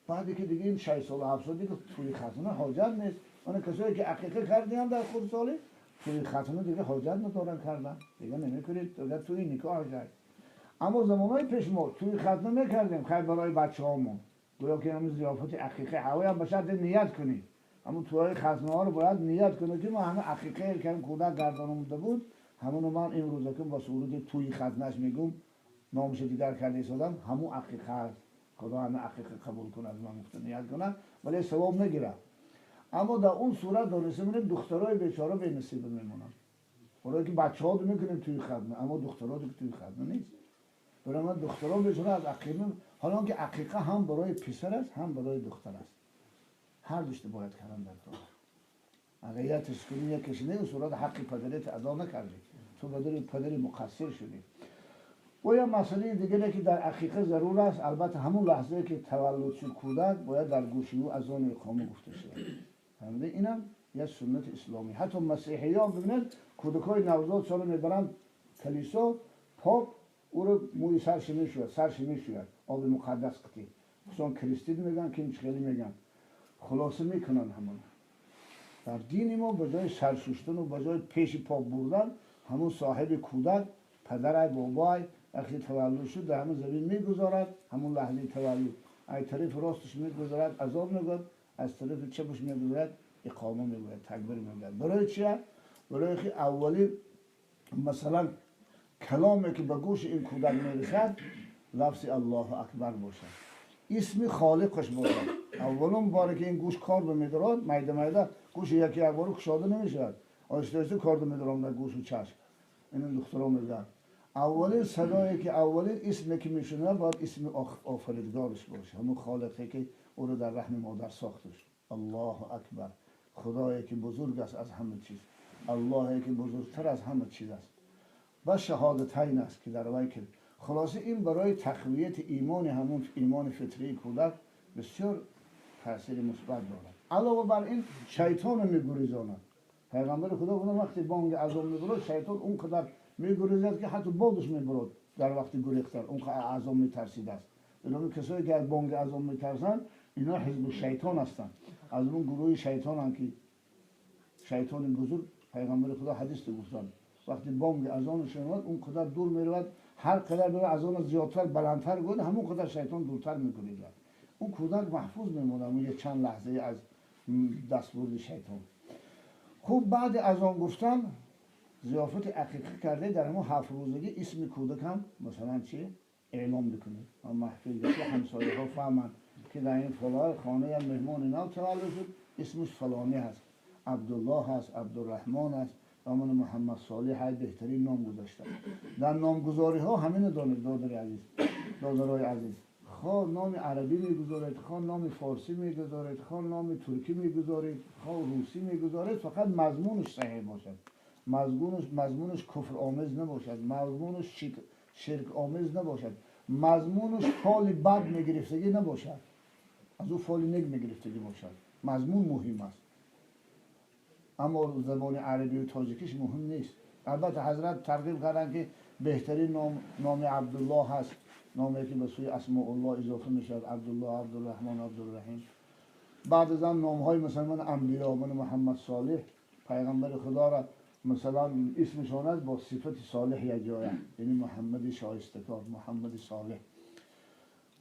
بعدی که دیگه این 6 سال و 7 سال دیگه توی ختنه حاجت نیست. اون کسایی که عقیقه کردن در خردسالی توی ختنه دیگه حاجت ندارن کردن، دیگه نمیکنید دیگه توی نکاح حاجت. اما زمانهای پیش ما توی ختنه میکردیم خیلی برای بچه‌هامون، گویا که همین ضیافت عقیقه هوایی هم باشد نیت کنیم. اما توی ختنه ها رو باید نیت کنیم که ما همه عقیقه که هم کودک گردان مونده بود، همونو من امروز که با صورت توی ختنهش میگم نامش دیگر کرده ایستادم، همون عقیقه هست. خدا همه عقیقه قبول کنه از من گفته نیت کنه، ولی ثواب نگیره. اما در اون صورت دانسته می‌بینیم دخترای بیچاره به نصیب میمونن. اونایی که بچه‌ها رو می‌کنیم توی خدمه، اما دخترها که توی خدمه نیست. برای من دخترها بیچاره از عقیقه، حالا که عقیقه هم برای پسر است هم برای دختر است. هر دوش باید کردن در کار. اگر یه تسکنی یک کسی نه، صورت حق پدریت ادا نکردی، تو بدل پدری مقصر شدی. و یه مسئله دیگه که در عقیقه ضرور است، البته همون لحظه که تولد شد کودک باید در گوشی او اذان اقامه گفته شود. فهمیده؟ اینم یه سنت اسلامی. حتی مسیحیان ببینید کودکای نوزاد سال میبرند کلیسا، پاپ او رو موی سرش میشوید، سرش میشوید، آب مقدس قطی. خصوصا کریستین میگن که خیلی میگن. خلاصه میکنن همون. در دین ما به جای سر شستن و به جای پیش پاپ بردن، همون صاحب کودک، پدر بابای وقتی تولد شد در همون زمین میگذارد، همون لحظه تولد از طرف راستش میگذارد عذاب میگوید، از طرف چپش میگذارد اقامه میگوید، تکبیر میگوید. برای چیه؟ برای که اولین مثلا کلامی که به گوش این کودک میرسد لفظ الله اکبر باشد، اسم خالقش باشد. اولون باره که این گوش کار به میدارد، میده میده گوش یکی یک بار کشاده نمیشود، آهسته آهسته کار به میدارم در گوش و چشم. اینو دخترها میگن اولین صدایی که اولین اسمی که میشنوه باید اسم آفریدگارش باشه، همون خالقی که او رو در رحم مادر ساختش. الله اکبر، خدایی که بزرگ است از همه چیز، اللهی که بزرگتر از همه چیز است. و شهادتین است که در وی کرد. خلاصه این برای تقویت ایمان، همون ایمان فطری کودک بسیار تاثیر مثبت دارد. علاوه بر این شیطان میگریزاند. پیغمبر خدا گفت وقتی بانگ اذان میبرد شیطان اونقدر میگریزد که حتی بادش میبرد در وقت گریختن، اونقدر اذان میترسید است. بنابراین کسایی که از بانگ اذان میترسند اینا حزب شیطان هستند، از اون گروه شیطان که شیطان بزرگ. پیغمبر خدا حدیث گفتن وقتی بانگ اذان شنود اونقدر دور میرود، هر قدر بره اذان زیادتر بلندتر گفت همون قدر شیطان دورتر میگریزد. اون کودک محفوظ میمونه اون یه چند لحظه از دستبرد شیطان. خب بعد از آن گفتن ضیافت عقیقه کرده، در همون 7 روزگی اسم کودک هم مثلا چی اعلام بکنید، محفل که همسایه ها فهمند که در این فلان خانه یا مهمان نو تولد شد، اسمش فلانی هست، عبدالله هست، عبدالرحمن هست، و من محمد صالح های بهترین نام گذاشته. در نامگذاری ها همین دانید دادرای عزیز، خواه نام عربی میگذارید، خواه نام فارسی میگذارید، خواه نام ترکی میگذارید، خواه روسی میگذارید، فقط مضمونش صحیح باشد، مضمونش کفر آمیز نباشد، مضمونش شرک آمیز نباشد، مضمونش فال بد میگرفتگی نباشد، از او فال نیک میگرفتگی باشد. مضمون مهم است، اما زبان عربی و تاجیکیش مهم نیست. البته حضرت ترغیب کردن که بهترین نام عبدالله هست، نامی که به سوی اسماء الله اضافه میشود، عبدالله، عبدالرحمن، عبدالرحیم. بعد از آن نامهای مثلا من انبیا، من محمد صالح پیغمبر خدا را مثلا اسمشان است با صفت صالح یک جایه، یعنی محمد شایستکار، محمد صالح،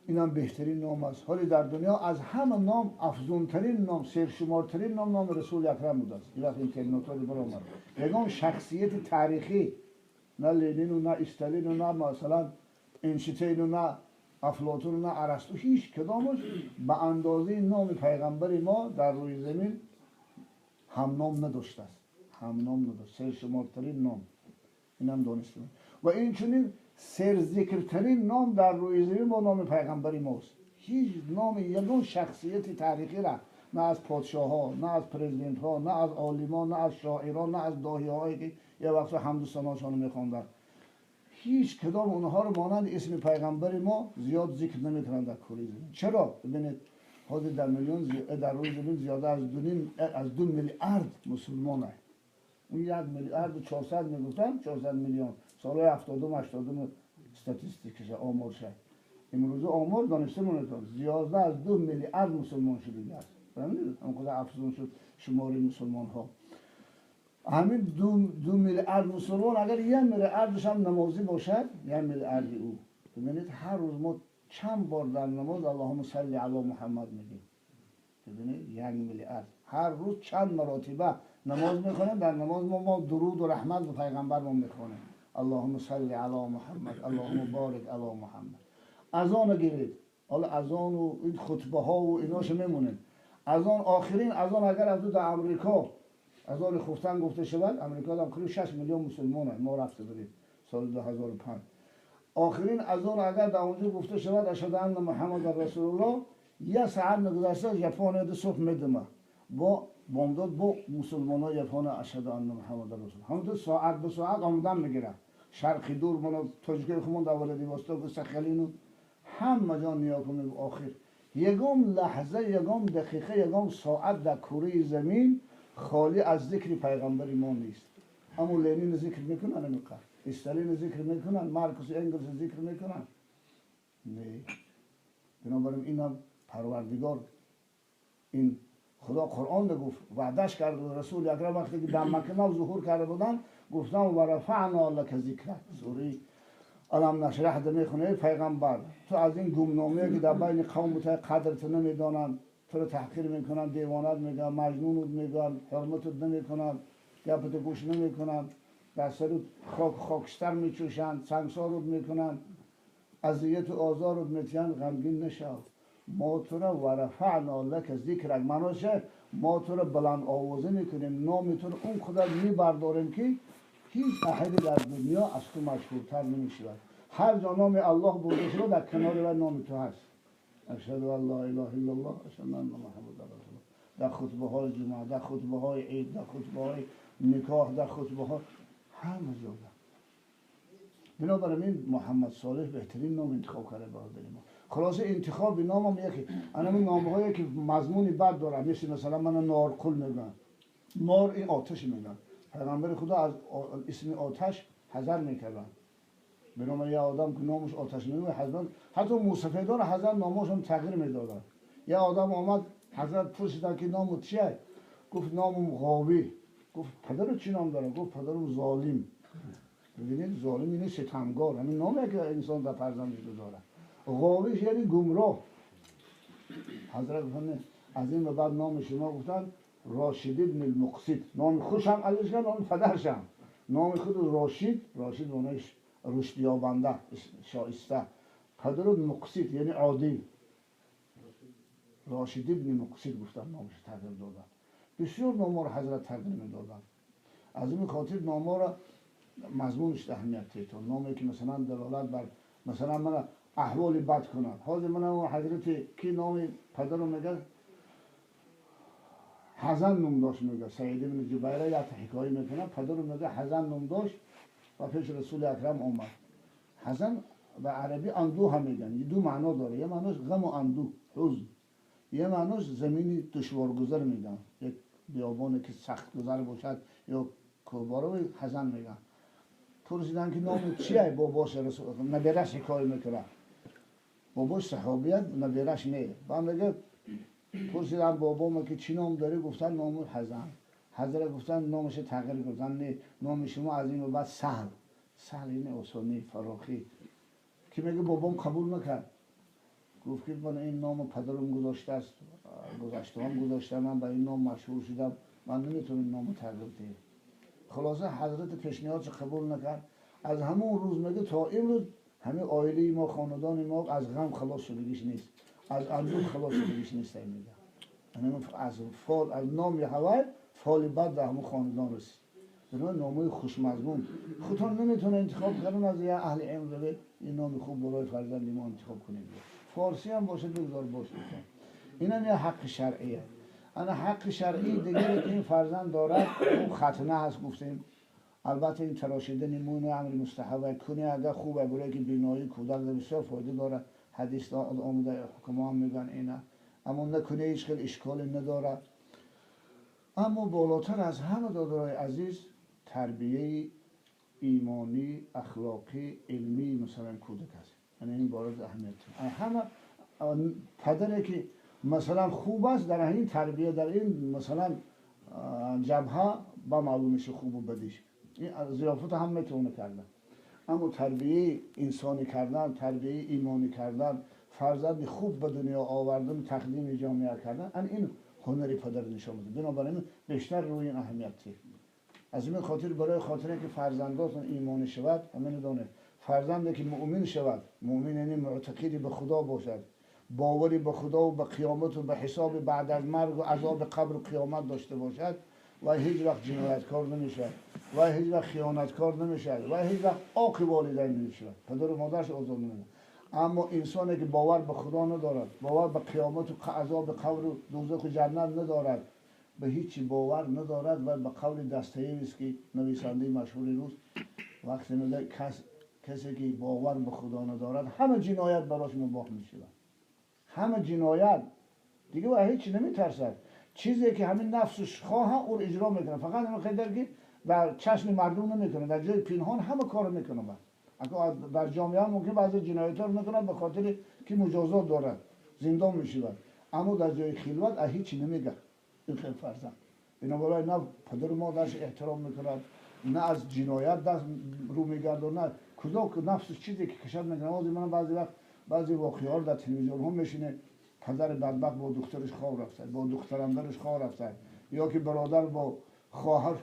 اینم بهترین نام است. حالی در دنیا از همه نام افزونترین نام، سرشمارترین نام، نام رسول اکرم بوده است. این وقت اینترنت ها برآمد، یگان شخصیت تاریخی، نه لنین و نه استالین و نه مثلا اینشتین و نه افلاطون و نه ارسطو، هیچ کدامش به اندازه نام پیغمبر ما در روی زمین هم نام نداشته است، هم نام نداشت، سرشمارترین نام، اینم دانستیم. و این چنین سرذکرترین نام در روی زمین با نام پیغمبر ماست. هیچ نام یگان شخصیت تاریخی را نه از پادشاه ها، نه از پرزیدنت ها، نه از عالمان، نه از شاعران، نه از داهی هایی که یه وقت حمد و ثناشان میخواندن، هیچ کدام اونها رو مانند اسم پیغمبر ما زیاد ذکر نمیکنن در کره زمین. چرا؟ ببینید حاضر در میلیون در روی زمین زیاده از 2 میلیارد مسلمان است. اون 1 میلیارد و 400 میگفتن، 400 میلیون سالهای 70 80 استاتیستیکش آمارشه. امروز آمار دانسته مونتون زیاده از 2 میلیارد مسلمان شده است. فهمیدید؟ انقدر افزون شد شمار مسلمان ها. همین 2 میلیارد مسلمان اگر 1 میلیاردش هم نمازی باشد، 1 میلیارد او. ببینید هر روز ما چند بار در نماز اللهم صل علی محمد میگیم. ببینید 1 میلیارد هر روز چند مراتبه نماز میخونیم. در نماز ما درود و رحمت به پیغمبر ما میخونیم، اللهم صل علی محمد، اللهم بارک علی محمد. اذان گیرید، حالا اذان و این خطبه ها و ایناشو میمونید. از آن آخرین از آن اگر از در امریکا از آن خفتن گفته شود، امریکا هم قریب 6 میلیون مسلمان ما رفته بودیم سال 2005. آخرین از آن اگر در اونجا گفته شود اشهد ان محمد رسول الله، یه ساعت نگذشته ژاپن دو صبح میدمه با بامداد با مسلمان ها ژاپن اشهد ان محمد رسول الله، همونطور ساعت به ساعت آمدن میگیره. شرقی دور من تاجیکای خودمون در ولادیوستوک و سخلین همه جا نیا کنیم. آخر یگام لحظه، یگام دقیقه، یگام ساعت در کره زمین خالی از ذکر پیغمبر ما نیست. اما لنین ذکر میکنن، نمیکنن، استالین ذکر میکنن، مارکس انگلس ذکر میکنن، نه. بنابراین اینم پروردگار، این خدا قرآن گفت، وعدش کرد رسول اکرم وقتی که در مکه نو ظهور کرده بودن، گفتم و رفعنا لک ذکرک، سوره الم نشرح ده میخونه، پیغمبر تو از این گمنامیه که در بین قوم تو قدرت نمیدانن، تو رو تحقیر میکنن، دیوانت میگن، مجنونت میگن، حرمتت نمیکنن، گپت گوش نمیکنن، در سرت خاک خاکستر میچوشن، سنگسارت میکنن، اذیت و آزارت میتین، غمگین نشو. ما تو رو و رفعنا لک ذکرک، معناش ما تو رو بلند آوازه میکنیم، نام تو رو اون قدر میبرداریم که هیچ احدی در دنیا از تو مشهورتر نمیشود. هر جا نام الله برده شده در کنار و نام تو هست. اشهد ان لا اله الا الله، اشهد ان محمد رسول الله. در خطبه های جمعه، در خطبه های عید، در خطبه های نکاح، در خطبه ها، همه جا. بنابراین محمد صالح بهترین نام انتخاب کرده برادر ما. خلاصه انتخاب نامم یکی، انا من نامهایی که مضمون بد داره، مثلا من نارقل میگن، نار این آتش میگن. پیغمبر خدا از اسم آتش حذر میکردن. بنابراین یه آدم که نامش آتش نمیگه، حضرت حتی موسفیدان حضرت نامشون تغییر میدادن. یه آدم آمد حضرت پرسیدن که نامت چیه؟ گفت نامم غاوی. گفت پدرت چی نام داره؟ گفت پدرم ظالم. ببینید ظالم یعنی ستمگار، همین نامی که انسان در فرزندش گذاره. غاویش یعنی گمراه. حضرت گفتن از این به بعد نام شما گفتن راشد ابن المقسط. نام خوشم ازش کرد، نام پدرشم. نام خود راشد، راشد معنیش رشد یابنده، شایسته. پدر مقسط یعنی عادل. راشد ابن مقسط گفتن نامش تغییر دادن. بسیار نام‌ها رو حضرت تغییر میدادن. از این خاطر نام‌ها رو مضمونش اهمیت تیتون. نامی که مثلا دلالت بر مثلا من احوال بد کنن. حاضر من حضرت کی نام پدرم میگه حزن نوم داشت، میگه سعید بن جبیر یک حکایه میکنه، پدرم میگه حزن نوم داشت و پیش رسول اکرم آمد. حزن به عربی اندوه هم میگن، یه دو معنا داره، یه معناش غم و اندوه، حزن، یه معناش زمینی دشوارگذر میگن، یک بیابانی که سخت گذر باشد یا کوهبارو حزن میگن. پرسیدن که نام چیه باباش رسول اکرم، نبیرش حکایه میکنه، باباش صحابیت نبیرش نه. بعد میگه پرسیدن بابام که چی نام داری؟ گفتن نام حزن. حضرت گفتن نامش تغییر، گفتن نه، نام شما از این به بعد سهل. سهل یعنی آسانی، فراخی. که میگه بابام قبول نکرد، گفت که من این نام پدرم گذاشته است، گذاشته هم گذاشته، من به این نام مشهور شدم، من نمیتونم این نامو تغییر بدم. خلاصه حضرت پیشنهادش قبول نکرد. از همون روز میگه تا امروز همه عائله ما، خاندان ما از غم خلاص شدگیش نیست، از اندوه خلاص شدگیش نیست. میگه یعنی از فال، از نام هوای فال بد در همون خاندان رسید. بنابراین نامه خوشمضمون خودتون نمیتونه انتخاب کنن، از یه اهل علم رو این نام خوب برای فرزند ما انتخاب کنید. فارسی هم باشه بگذار باشه. اینم یه حق شرعیه. انا حق شرعی دیگری که این فرزند دارد اون ختنه هست گفتیم. البته این تراشیدن مو امر مستحبه کنی اگر خوبه، برای که بینایی کودک بسیار فایده داره. حدیث آمده حکما هم میگن اینه، اما نکنه هیچ خیلی اشکالی نداره. اما بالاتر از همه دادرای عزیز تربیه ایمانی، اخلاقی، علمی مثلا کودک است. یعنی این بارز اهمیت. همه پدری که مثلا خوب است در این تربیه، در این مثلا جبهه با معلوم میشه خوب و بدیش، این ضیافت هم میتونه کردن. اما تربیه انسانی کردن، تربیه ایمانی کردن، فرزند خوب به دنیا آوردن، تقدیم جامعه کردن، این هنر پدر نشان میده. بنابراین بیشتر روی این اهمیت. از این خاطر برای خاطر که فرزنداتون ایمانی شود، همین دانه فرزندی که مؤمن شود، مؤمن یعنی معتقدی به خدا باشد، باوری به خدا و به قیامت و به حساب بعد از مرگ و عذاب قبر و قیامت داشته باشد و هیچ وقت جنایتکار نمیشه و هیچ وقت خیانتکار نمیشه و هیچ وقت عاق والدین نمیشه، پدر و مادرش آزاد نمیشه. اما انسانی که باور به خدا ندارد، باور به قیامت و عذاب قبر و دوزخ و جنت ندارد، به هیچی باور ندارد و به قول داستایوفسکی نویسنده مشهور روس وقتی میگه کسی که باور به خدا ندارد همه جنایت براش مباح میشه، همه جنایت دیگه و هیچی نمیترسد، چیزی که همین نفسش خواه او اجرا میکنه، فقط همین قدر که در چشم مردم نمیکنه، در جای پنهان همه کار میکنه. در جامعه ممکن بعضی جنایت ها رو میکنن به خاطر که مجازات دارد زندان میشود، اما در جای خلوت از هیچی نمیگه. این خیلی فرزند بنابراین نه پدر و مادرش احترام میکند، نه از جنایت دست رو میگرداند، نه کجا که نفسش چیزی که کشد میکنه. من بعضی وقت بعضی واقعه ها در تلویزیون ها میشینه، پدر بدبخت با دخترش خواب رفته، با دخترندرش خواب رفته، یا که برادر با خواهر.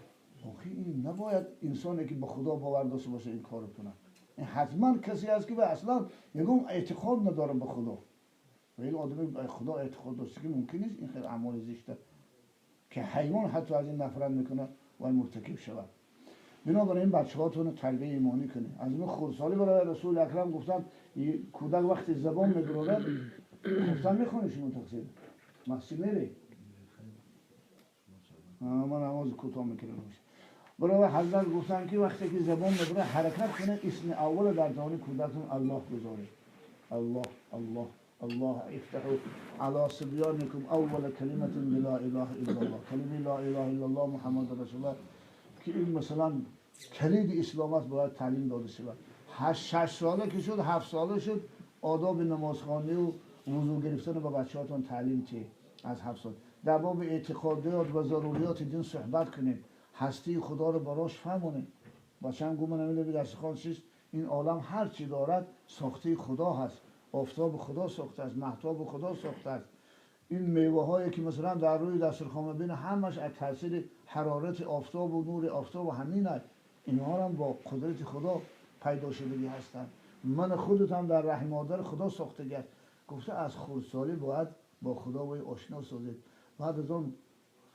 آخه این نباید انسانی که به خدا باور داشته باشه این کارو کنه. این حتما کسی است که اصلا یکم اعتقاد نداره به خدا. و این آدمی به خدا اعتقاد داشته که ممکن نیست این خیلی اعمال زشته که حیوان حتی از این نفرت میکنه و مرتکب شود. بنابراین بچه‌هاتون رو تربیت ایمانی کنید. از این خردسالی برای رسول اکرم گفتن کودک وقتی زبان می‌برد گفتن میخونی شما تقصیر مسجد میری، من نماز کوتاه میکنم. برای حضرت گفتن که وقتی که زبان میبره حرکت کنه، اسم اول در دهان کودکتون الله گذاره. الله الله الله. افتحوا على صبيانكم اول کلمه لا اله الا الله، کلمه لا اله الا الله محمد رسول الله که این مثلا کلید اسلام است، باید تعلیم داده شود. 6 ساله که شد، 7 ساله شد، آداب نمازخوانی و وضو گرفتن به بچه‌هاتون تعلیم چه از 7 سال. در باب اعتقادات و ضروریات دین صحبت کنید، هستی خدا رو براش فهمونید. بچه‌م گفت من نمی‌دونم درس خوان چیست، این عالم هر چی دارد ساخته خدا هست، آفتاب خدا ساخته است، مهتاب خدا ساخته است. این میوه هایی که مثلا در روی دسترخوان می‌بینه همش از تاثیر حرارت آفتاب و نور آفتاب و همین است. اینها هم با قدرت خدا پیدا شدگی هستند. من خودت هم در رحم مادر خدا ساختگی است. گفته از خردسالی باید با خدا باید آشنا سازید. بعد از آن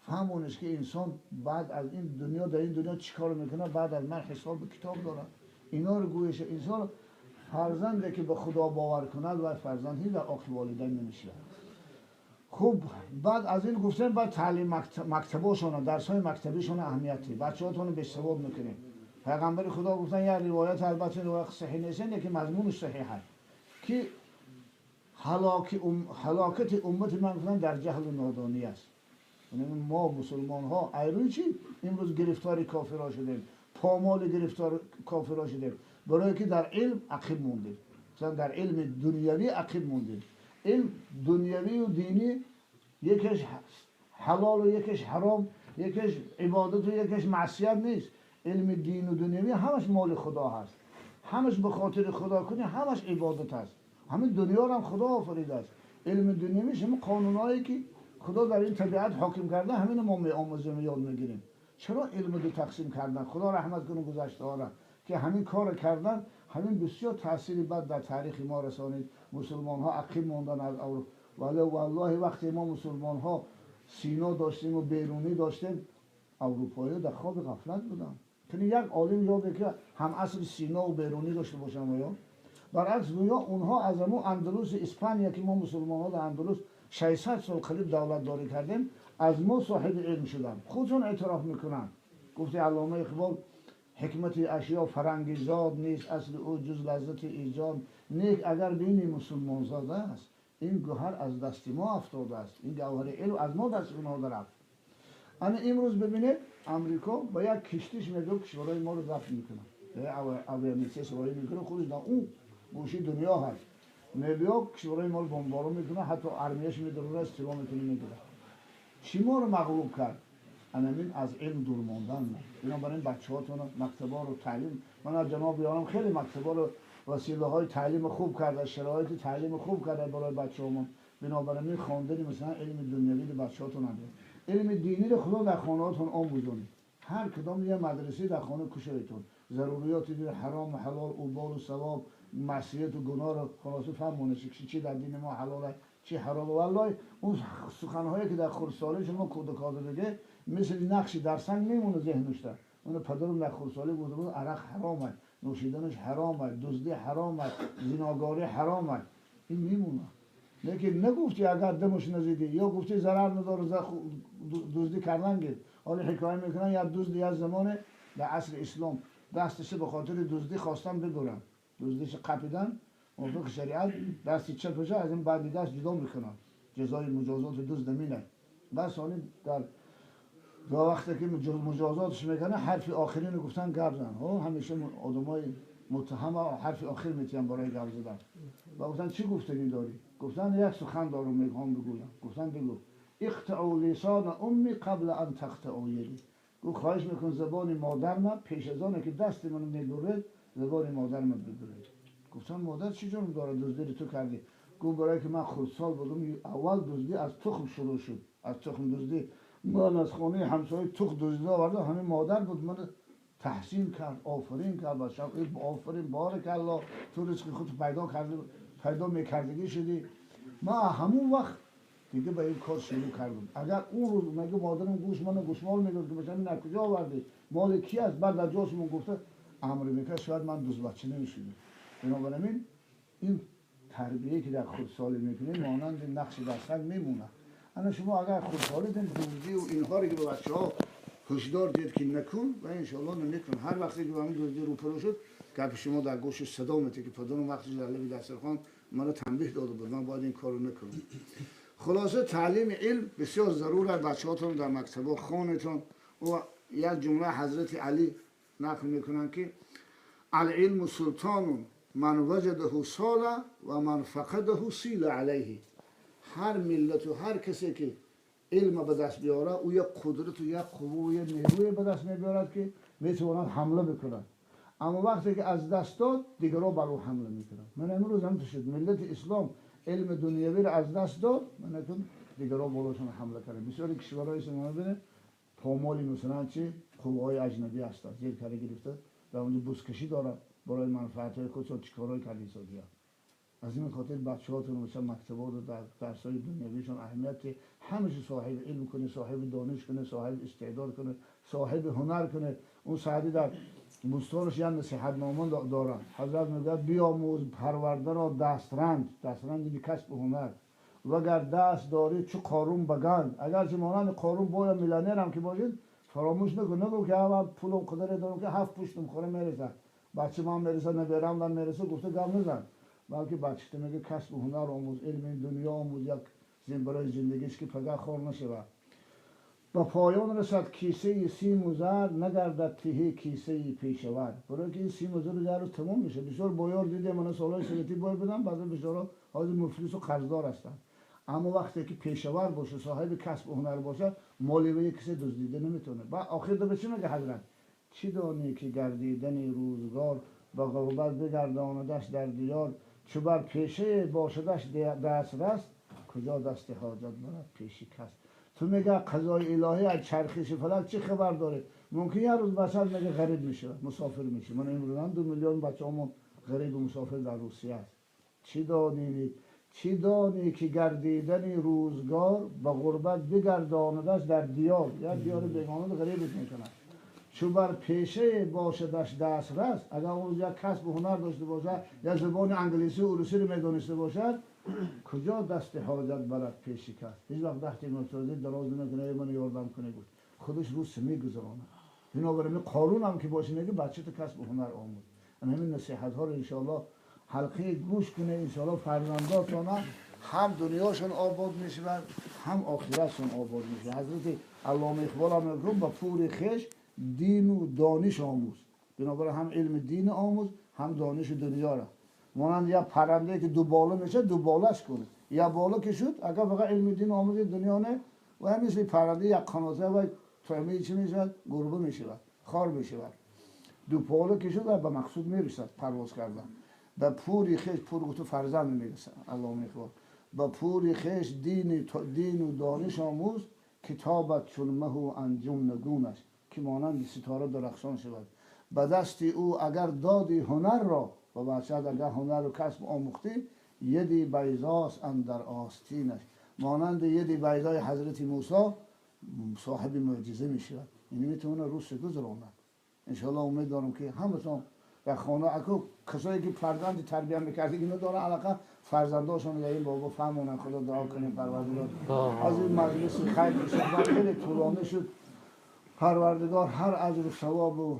فهمونش که انسان بعد از این دنیا در این دنیا چیکار میکنه، بعد از من حساب کتاب داره. اینا رو گویش انسان فرزنده که به خدا باور کند و فرزند هیچ وقت عاق والدین نمیشه. خب بعد از این گفتن بعد تعلیم مکتباشون، درس‌های مکتبیشون اهمیتی، بچه‌هاتون رو به سواد میکنیم. پیغمبر خدا گفتن یه روایت، البته روایت صحیح نیست که مضمونش صحیح هست، که هلاکت امت من گفتن در جهل و نادانی است. یعنی ما مسلمان ها ایروی چی امروز گرفتار کافرها شدیم، پامال گرفتار کافرها شدیم، برای که در علم عقب موندیم. مثلا در علم دنیوی عقب موندیم. علم دنیوی و دینی یکیش حلال و یکیش حرام، یکیش عبادت و یکیش معصیت نیست. علم دین و دنیوی همش مال خدا هست، همش به خاطر خدا کنی، همش عبادت هست. همین دنیا رو هم خدا آفریده است. علم دنیوی همین قانونایی که خدا در این طبیعت حاکم کرده، همین ما میآموزیم و یاد میگیریم. چرا علم دو تقسیم کردن؟ خدا رحمت کنه گذشته ها را که همین کار کردن، همین بسیار تاثیر بد در تاریخ ما رسانید. مسلمان ها عقب ماندن از اروپا. ولی والله وقتی ما مسلمان ها سینا داشتیم و بیرونی داشتیم، اروپایی در خواب غفلت بودن. یعنی یک عالم یاده که هم عصر سینا و بیرونی داشته باشن، یا برعکس گویا اونها از امو اندلس اسپانیا که ما مسلمان ها در اندلس 600 سال قریب دولت داری کردیم، از ما صاحب علم شدن، خودشون اعتراف میکنن. گفت علامه اقبال حکمت اشیا فرنگی زاد نیست، اصل او جز لذت ایجاد نیک. اگر بینی مسلمان زاده است، این گوهر از دست ما افتاده است، این گوهر علم از ما دست اونها رفت. اما امروز ببینید امریکا با یک کشتیش میگه کشورهای ما رو ضبط میکنه، اویامیسه سواری میکنه، خودش در اون گوشه دنیا هست، میبیا کشورهای ما رو بمباران میکنه، حتی ارمیش میداره، استیلا میکنه، میگیره. چی ما رو مغلوب کرد؟ همین از علم دور ماندن. بنابراین بچه‌هاتون مکتبا رو تعلیم، من از جناب یارم خیلی مکتبا رو وسیله های تعلیم خوب کرده، شرایط تعلیم خوب کرده برای بچه‌هامون. بنابراین خواندن مثلا علم دنیوی رو بچه‌هاتون هم علم دینی رو خدا در خانه‌هاتون آموزونید. هر کدام یه مدرسه در خانه کشایتون، ضروریات دین حرام و حلال، اوبال و ثواب، معصیت و گناه رو خلاصه فهمونه چی در دین ما حلاله چی حرام. والله اون سخنهایی که در خردسالی شما کودکاده بگه مثل نقشی در سنگ میمونه ذهنش. در اون پدرم در خردسالی گفته بود عرق حرامه، نوشیدنش حرامه، دزدی حرامه، زناگاری حرامه، این میمونه. لیکن نگفتی اگر دمش نزدی یا گفتی ضرر نداره دزدی کردن گیر. حالا حکایه میکنن یا دزدی از زمان در عصر اسلام دستش به خاطر دزدی خواستن ببرن، دزدیش قپیدن موافق شریعت دستی چپش از این بعدی دست جدا میکنن، جزای مجازات دزد مینه. بس حالا در وقتی که مجازاتش میکنه حرف آخرین رو گفتن گپ زن. همیشه آدمای متهم حرف آخر میتونن برای گپ زدن. و گفتن چی گفتنی داری؟ گفتن یک سخن دارم میخوام بگویم. گفتن بگو. اقطعوا لسان امی قبل ان تقطعوا یدی. گفت خواهش میکن زبان مادر من پیش از آنه که دست منو میبرد زبان مادر من ببرد. گفتن مادر چی جرم داره دزدی تو کردی؟ گفت برای که من خردسال بودم اول دزدی از تخم شروع شد، از تخم دزدی من از خانه همسایه تخم دزدی آوردم، همین مادر بود من تحسین کرد، آفرین کرد، بچه‌م آفرین بارک الله تو رزق خود پیدا کردی، پیدا میکردگی شدی. من همون وقت دیگه به این کار شروع کردم. اگر اون روز مگه مادرم گوش منو گوشمال میگفت که بچه‌م این کجا آوردی، مال کی است، بعد در جاشمون گفته امر میکرد شاید من دوز بچه نمیشدم. بنابراین این تربیه که در خردسالی میکنیم مانند نقش در سنگ میمونه. اما شما اگر خردسالی دزدی و اینها رو که به بچه‌ها هشدار دید که نکن و انشالله نمیکن. هر وقتی که همین دزدی روبرو شد گپ شما در گوش صدا میده که پدرم وقتی در لب دسترخوان منو تنبیه داده بود من باید این کارو نکنم. خلاصه تعلیم علم بسیار ضرور است. بچه‌هاتون در مکتب خونتون و یک جمله حضرت علی نقل میکنن که العلم سلطان من وجده سال و من فقده سیل علیه. هر ملت و هر کسی که علم به دست بیاره او یک قدرت و یک قوه و یک نیروی به دست میبیارد که میتواند حمله بکند. اما وقتی که از دست داد دیگران بر او حمله میکنند. من امروز هم شد ملت اسلام علم دنیوی را از دست داد، من اکنون دیگران بالاشون حمله کردن. بسیاری کشورهای شما ببینید پامالی مثلا چی قوه‌های اجنبی هستند زیر کره گرفته در اونجا بوسکشی دارد برای منفعت‌های خودشون چیکارهای کلیسا. از این خاطر بچه‌هاتون مثلا مکتبات و در درس‌های دنیویشون اهمیت همیشه صاحب علم کنه، صاحب دانش کنه، صاحب استعداد کنه، صاحب هنر کنه. اون سعدی در بوستانش یه نصیحت نامه دارن. حضرت میگه بیاموز پرورده را دسترنج، دسترنج یعنی کسب هنر، وگر دست داری چو قارون بگند. اگر چه مانند قارون باید میلیونر هم که باشید فراموش نکن، نگو که اول پولم قدر دارم که هفت پشتم خوره میرسه، بچه من میرسه، نبرم من میرسه، گفته گم نزن. بلکه بچه میگه کسب هنر آموز، علم دنیا آموز، یک برای زندگیش که پگه خور نشود. با پایان رسد کیسه سیم و زر، نگردد تهی کیسه پیشور. برای که این سیم و زر در روز تمام میشه. بسیار بایار دیده من سالهای سنتی باید بدم، بعضا بسیار حاضر مفلس و قرضدار هستن. اما وقتی که پیشور باشه، صاحب کسب هنر باشه، مالی به کسی دزدیده نمیتونه. بعد آخر به چی میگه حضرت؟ چی دانی که گردیدن روزگار با غربت بگرداندش در دیار، چو بر پیشه باشدش دست رست، کجا دست حاجت برد پیشی کس. تو میگه قضای الهی از چرخش فلک چه خبر داره؟ ممکن یه روز بشر میگه غریب میشه، مسافر میشه. من امروز هم 2 میلیون بچه‌مون غریب و مسافر در روسیه است. چی دانی که گردیدن روزگار با غربت بگرداندش در دیار، یا دیار بیگانه غریبش میکنه. چو بر پیشه باشدش دست رست، اگر اون روز یک کسب هنر داشته باشد، یا زبان انگلیسی و روسی رو میدانسته باشد، کجا دست حاجت برد پیشی کرد؟ هیچ وقت دست مرتضی دراز نمیکنه من یاردم کنه، گفت خودش روس میگذرانه. بنابراین قارون هم که باشه میگه بچه تو کسب هنر آموز. همین نصیحت ها رو انشاءالله حلقه گوش کنه، انشاءالله فرزنداتون هم دنیاشون آباد میشه هم آخرتشون آباد میشه. حضرت علامه اقبال هم میگه با پور خش دین و دانش آموز. بنابراین هم علم دین آموز، هم دانش دنیا را. مانند یا پرنده که دو باله میشه دو بالش کنه، یا بالا که شد اگر فقط علم دین آموز دنیا نه، و همین مثل پرنده یک قناته و طعمه چی میشد؟ گربه میشود، خار میشود. دو بالا که شد و به مقصود میرسد پرواز کردن. به پوری خیش، پور گفت فرزند میرسه علامه اقبال، به پوری خیش دین و دانش آموز، کتابت چون مه و انجم نگونش، که مانند ستاره درخشان شود. به دست او اگر دادی هنر را و بچه اگر هنر و کسب آموختی یدی بیضاست اندر آستینش مانند یدی بیضای حضرت موسی صاحب معجزه می شود. این میتونه روز گذراند. انشالله امید دارم که همتون و خانه اکو کسایی که فرزند تربیت میکردید اینو داره علاقه فرزنداشون در این بابا فهمونن. خدا دعا کنیم پروردگار از این مجلس خیر صحبت خیلی طولانی شد. پروردگار هر اجر و ثواب و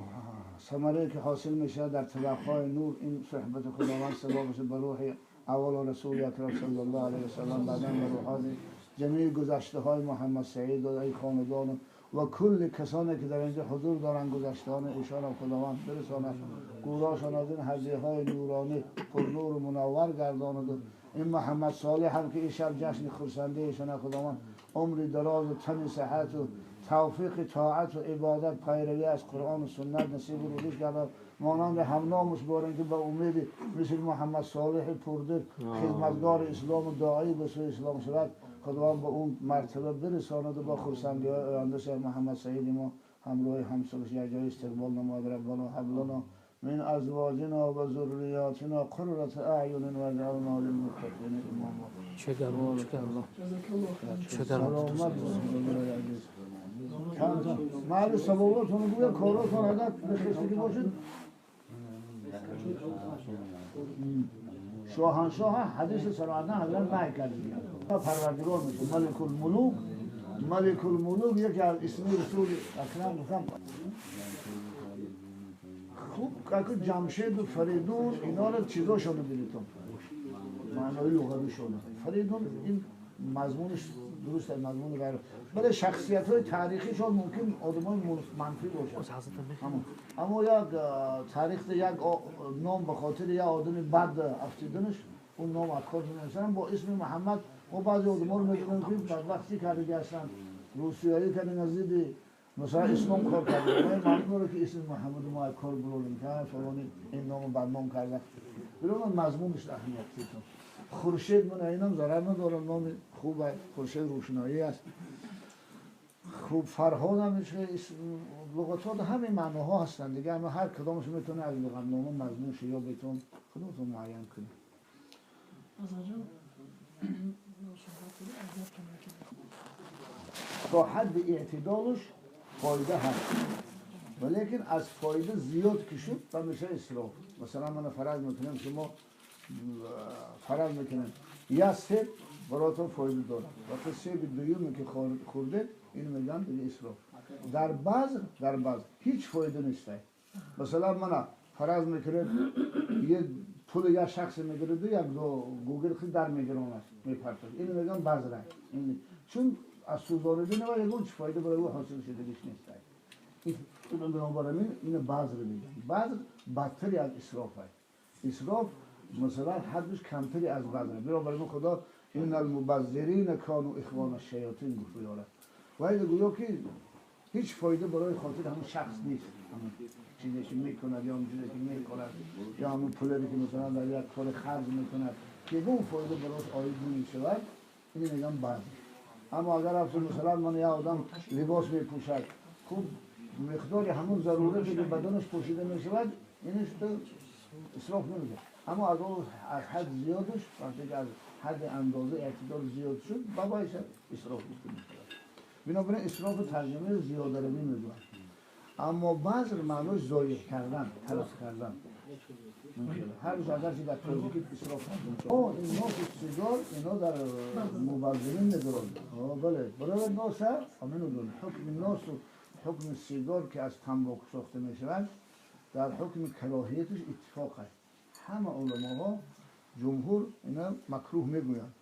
ثمره که حاصل میشه در طبقهای نور این صحبت خداوند ثوابش به روح اول رسول اکرم صلی الله علیه و سلم بعدا به روح جمیع گذشته های محمد سعید و ای خاندان و کل کسانی که در اینجا حضور دارند گذشتهان ایشان هم خداوند برساند گوراشان از این هدیه های نورانی پر نور و منور گرداند. این محمد صالح هم که این شب جشن خرسنده ایشان خداوند عمری دراز و تن صحت و توفیق طاعت و عبادت پیروی از قرآن و سنت نصیب و روزیش گردد. مانند همنامش بارن که با امید مثل محمد صالح پردل خدمتگار اسلام و داعی به سوی اسلام شود خداوند به اون مرتبه برساند و با خرسندی های آینده شهر محمد سعید ما همراه همسرش یک جای استقبال نماید. ربنا هب لنا من ازواجنا و ذریاتنا قرة اعین واجعلنا للمتقین اماما. سلامت باشید. محل سوالاتون گویا کاراتون اگر بخشیدی باشید. شاهنشاه حدیث صراحتا حضرت نهی کرده پروردگار میشه ملک الملوک. ملک الملوک یکی از اسم رسول اکرم گفتم خوب که جمشید و فریدون اینا رو چیزاشونو بلیتون معنای لغویشونه. فریدون این مضمونش درست مضمون غیر ولی شخصیت های تاریخیشون ممکن آدمای منفی باشه، اما یک تاریخ یک نام به خاطر یک آدم بد افتیدنش اون نام از کار نمی‌رسن. با اسم محمد ما بعضی آدم‌ها رو می‌دونیم که بدبختی کرده هستن، روسیایی که نزدیک مثلا اسلام کار کرده. ما معلوم که اسم محمد ما از کار برولیم که فلانی این نامو بدنام کرده. ببینم مضمونش اهمیت داره. خورشید من اینم ضرر نداره، نام خوبه، خورشید روشنایی است. خوب فرهاد هم میشه، لغت ها همین معناها هستن دیگه، اما هر کدامش میتونه از لغتنامه مضمونش یا بهتون خودتون معین کنید. تا حد اعتدالش فایده هست، ولیکن از فایده زیاد که شد و میشه اسراف. مثلا من فرض میکنم شما فرض میکنم یا سیب براتون فایده داره، وقتی سیب دومی که خورده این میگن دیگه اسراف. در بعض هیچ فایده نیست. مثلا من فرض میکنم یه پول یا شخص میگیره دو یک دو گوگل خیلی در میگیرونه میپرتد، اینو میگن بذره. این چون از سوزانیدن و یه چه فایده برای او حاصل شدگیش نیست. این بنابراین اینو بذر میگن. بذر بدتری از اسراف است. اسراف مثلا حدش کمتری از بذره. بنابراین خدا این المبذرین کانوا اخوان الشیاطین گفت یاره. ولی گویا که هیچ فایده برای خاطر همون شخص نیست، همون چیزی که میکند یا همون چیزی که میکند یا همون پولی که مثلا در یک کار خرج میکند که اون فایده براش عاید نمیشود، اینو میگن بذر. اما اگر مثلا من یه آدم لباس میپوشد، خوب مقدار همون ضرورتی که بدنش پوشیده میشود اینش اسراف نمیشه. اما از اون از حد زیادش وقتی که از حد اندازه اعتدال زیاد شد بابایش اسراف میشه. بنابراین اسراف ترجمه زیاده رو میگن. اما بذر معناش ضایع کردن، تلف کردن. هر روز اگر در تاجیکی اسراف کردن. این ناس سیگار اینا در مبذرین ندارن. بله، برای ناس همین دون حکم ناس و حکم سیگار که از تنباکو ساخته میشود در حکم کراهیتش اتفاق است. همه علماها جمهور اینا مکروه میگویند،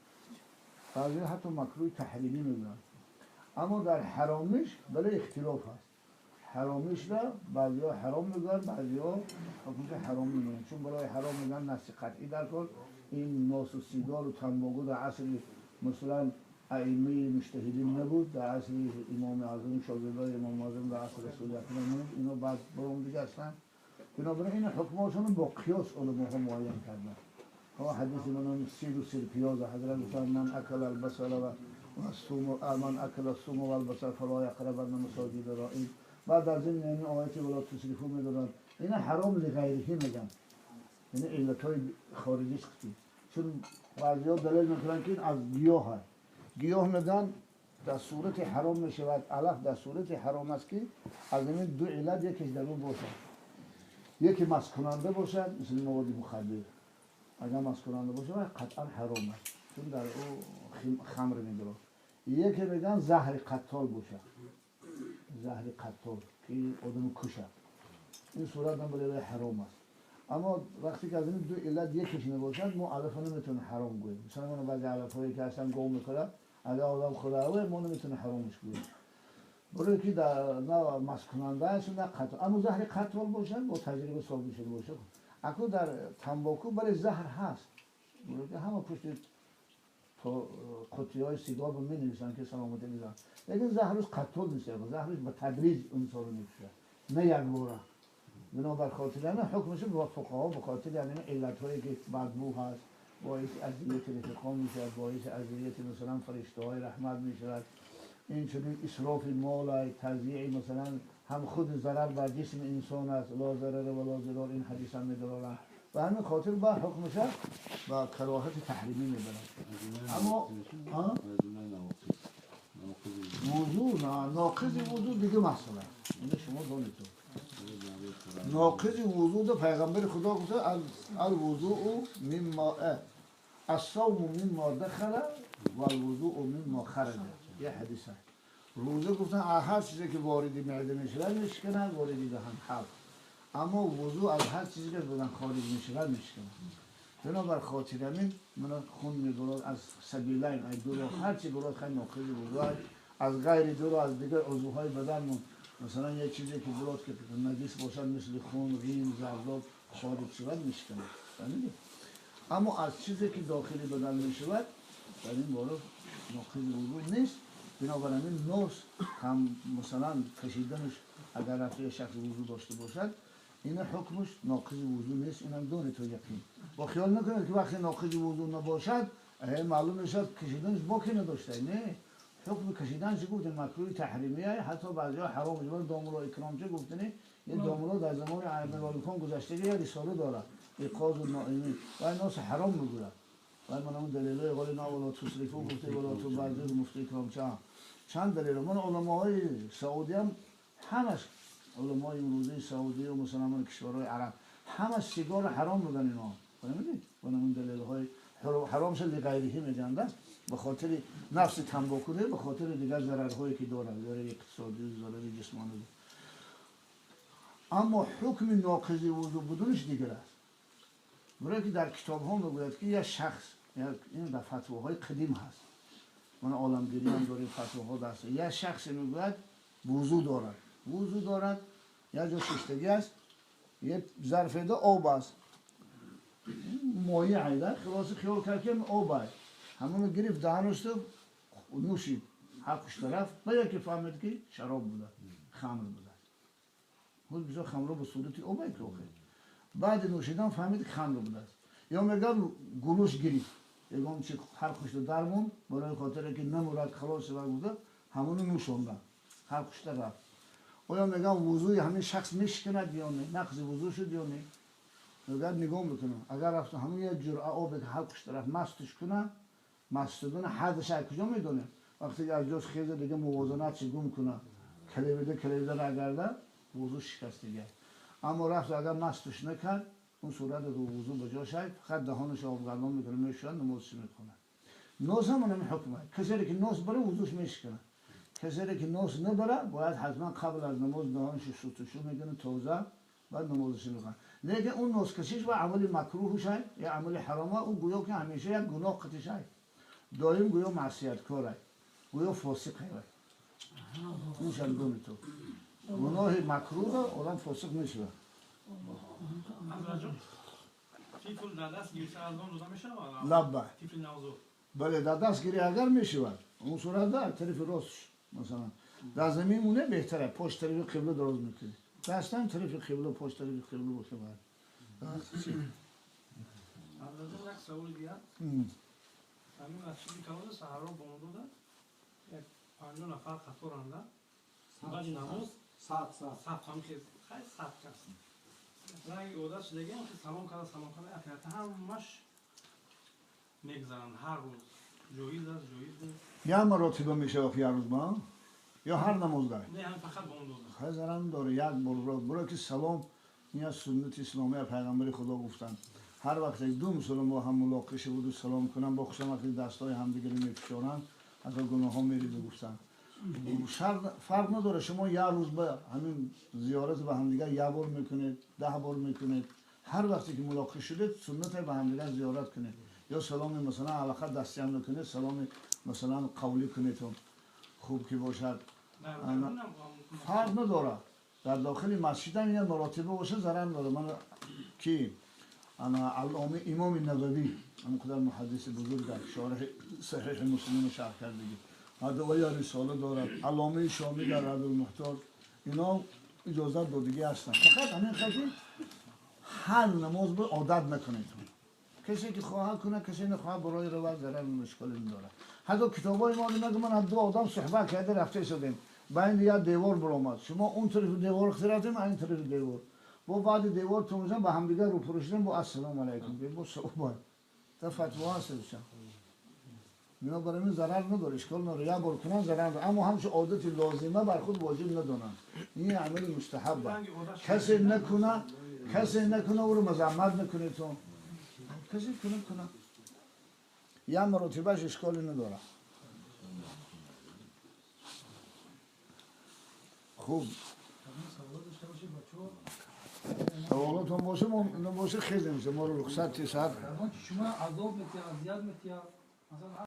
بعضی حتی مکروه تحریمی میگویند. اما در حرامش بله اختلاف هست. حرامش را بعضی ها حرام میگن، بعضی ها حکمش حرام میگن. چون برای حرام میگن نص قطعی در کار این ناس و سیگار و تنباکو در عصر مثلا ائمه مجتهدین نبود، در عصر امام اعظم شاگردای امام اعظم در عصر رسول اکرم نبود، اینا بعد برام دیگه هستن. بنابراین این حکماشون با قیاس علماها معین کردن. ها حدیث من سیر و سیر پیاز حضرت گفتن من اکل البصل و من اکل الثوم والبصل فلا یقربن مساجد را. این بعد از این یعنی آیت ولا تسرفوا میدادن اینا حرام لغیره میگن، یعنی علتهای خارجی سختی. چون بعضیا دلیل میکنن که این از گیاه هست. گیاه میگن در صورت حرام میشود، علف در صورت حرام است که از این دو علت یکیش در اون باشد. یکی مسکننده باشد مثل مواد مخدر، اگر مسکننده باشد قطعا حرام است چون در او خمر میدارد. یکی میگن زهر قتال باشد، زهر قتال که آدم کشد، این صورت هم برای حرام است. اما وقتی که از این دو علت یکیش نباشد ما علف نمیتونیم حرام گوییم. مثلا من بعضی علف هایی که اصلا گم میکنه اگر آدم خورده ما نمیتونیم حرامش گوییم، برای که در نه مسکننده است نه قتال. اما زهر قتال باشد با تجربه ثابت شده باشد. اکنون در تنباکو برای زهر هست، برای که همه پشت قوطی های سیگار رو می نویسن که سلامتی میزن، لیکن زهرش قتال نیست، زهرش به تدریج انسان رو میکشه نه یک باره. بنابر خاطر نه حکمش با فقها به خاطر یعنی علت هایی که بدبو هست، باعث اذیت رفیقان میشود، باعث اذیت مثلا فرشته های رحمت میشود، این چنین اسراف مال، تضییع مثلا هم خود ضرر بر جسم انسان است، لا ضرر و لا ضرار، این حدیث هم میدارن. و همین خاطر با حکمش با کراهت تحریمی میبرن. اما وضو نه، ناقض وضو دیگه مسئله اینو شما دانید. ناقض وضو ده پیغمبر خدا گفته الوضوء مما الصوم مما دخل و الوضوء مما خرج. یه حدیث هست. روزه گفتن هر چیزی که وارد معده میشه میشکنه، وارد دهن حلق. اما وضو از هر چیزی که بدن خارج میشه میشکنه. بنابر خاطر همین من خون میبرد از سبیلین ای دو هر چی براد خیلی ناقض وضو از غیر دو از دیگر عضوهای بدن، مثلا یه چیزی که براد که نجس باشد مثل خون، ریم، زرداب خارج شود میشکنه. فهمیدی؟ اما از چیزی که داخل بدن میشود در این باره ناقض وضو نیست. بنابراین نوس هم مثلا کشیدنش اگر رفته شخص وضو داشته باشد این حکمش ناقض وضو نیست. اینم دونه تو یقین با خیال نکنید که وقتی ناقض وضو نباشد معلوم میشد کشیدنش باکی نداشته. نه، حکم کشیدن چه گفتن مکروه تحریمیه، حتی بعضیا حرام میگن. داملا اکرام چه گفتنی؟ یه داملا در زمان امیرالمومنین گذشته یه رساله داره ایقاظ النائمین و الناس حرام میگوید. و من اون دلیلای قال نه ولا تصرفو گفته ولا تبذر مفتی اکرام چند دلیل. من علماهای سعودی هم همش علمای امروزی سعودی و مثلا کشورهای عرب همش سیگار حرام میگن اینا. فهمیدی؟ من اون دلیل‌های حرام شد لغیره میگن به خاطر نفس تنباکو، به خاطر دیگر ضررهایی که دارن، ضرر اقتصادی و ضرر جسمانی. اما حکم ناقض وضو بدونش دیگر است. برای که در کتاب ها میگوید که یک شخص، این در فتواهای قدیم هست، من عالمگیری هم داریم فتواها دست، یک شخص میگوید وضو دارد، وضو دارد، یک جا ششتگی است، یک ظرف ده آب است، مایع عیده، خلاص خیال کرد که آب است، همونو گرفت دهنش تو نوشید، حقش طرف و یکی فهمید که شراب بوده، خمر بوده. خود بسیار خمر به صورت آب که آخه بعد نوشیدن فهمید که خمر بوده است. یا میگم گلوش گرفت، یکم چی حلقش رو درمون برای خاطر که نمورد خلاص و بوده، همونو نوشوندن، حلقش رفت. آیا میگم وضوی همین شخص میشکند یا نه، نقض وضو شد یا نه؟ میگم نگاه میکنم اگر رفت همون یه جرعه آب که حلقش طرف مستش کنه، مست شدن حدش از کجا میدونه؟ وقتی از جاش خیزه دیگه موازنت چی گم کنه، کلیبده کلیبده نگرده، وضو شکست دیگه. اما رفت اگر مستش نکرد اون صورت رو وضو به جاش فقط دهانش آبگردان میکنه، میشوند نمازش میکنه. نوز هم همین حکمه، کسی که نوز بره وضوش میشکنه، کسی که نوز نبره باید حتما قبل از نماز دهانش شستشو میکنه تازه، بعد نمازش میکنه. لیکن اون نوز کشیش و عمل مکروهش یا عمل حرامه، اون گویا که همیشه یک گناه قطعشه، دائم گویا معصیت کاره، گویا فاسقه. اون شندون تو گناه مکروه آدم فاسق میشه. طفل در دست گیری از آن روزه میشود؟ لبه. طفل نوزاد. بله در دست گیری اگر میشود اون صورت در طرف راست مثلا در زمین مونه بهتره، پشت طرف قبله دراز میکنی، دستم طرف قبله، پشت طرف قبله باشه. باید یک سوال دیگه. همین مسجد کلان سحرا بامداد یک 50 نفر قطارند. بعد نماز صد هم خیلی صد کس. رنگ عادت شده که سلام کرده سلام کرده همش میگذرن هر روز جویز است جویز نیست. یه مراتبه میشه وقتی هر روز با یا هر نماز داره؟ نه هم فقط با اون دو. خیلی داره یک بار برای که سلام این از سنت اسلامی پیغمبر خدا گفتن هر وقت دو مسلمان با هم ملاقات بود و سلام کنن با خصوصا وقتی دستای همدیگه رو میفشارن از گناه ها میریزه گفتن. فرق نداره شما یه روز به همین زیارت به همدیگه یه بار میکنید 10 بار میکنید هر وقتی که ملاقات شدید سنت به همدیگه زیارت کنید یا سلام مثلا علاقه دستی هم نکنید سلام مثلا قولی کنید خوب که باشد فرق نداره. در داخل مسجد هم یه مراتبه باشه ضرر نداره. من کی انا علامه امام نووی همون محدث بزرگ شارح صحیح مسلم شرح کرده ادعای رساله دارد علامه شامی در رد المحتار اینا اجازت دادگی هستن. فقط همین خیلی هر نماز به عادت نکنید. کسی که خواهد کنه کسی نخواهد برای رود ضرر مشکلی نداره. حتی کتابای ما میگه من دو آدم صحبت کرده رفته شدیم بین یه دیوار برآمد شما اون طرف دیوار رفتیم این طرف دیوار با بعد دیوار تو میزن با هم دیگه رو پرشدن با السلام علیکم با صحبت تا فتوا هست. اینا برای من ضرر نداره اشکال نداره یه بار کنن ضرر نداره اما همچون عادت لازمه بر خود واجب ندونن. این عمل مستحبه. کسی نکنه کسی نکنه او رو مذمت نکنه تو کسی کنه کنه یه مراتبهش اشکالی نداره. خوب سوالاتون باشه ما نباشه خیلی میشه ما رو رخصت ساعت شما عذاب میتیا اذیت میتیا مثلا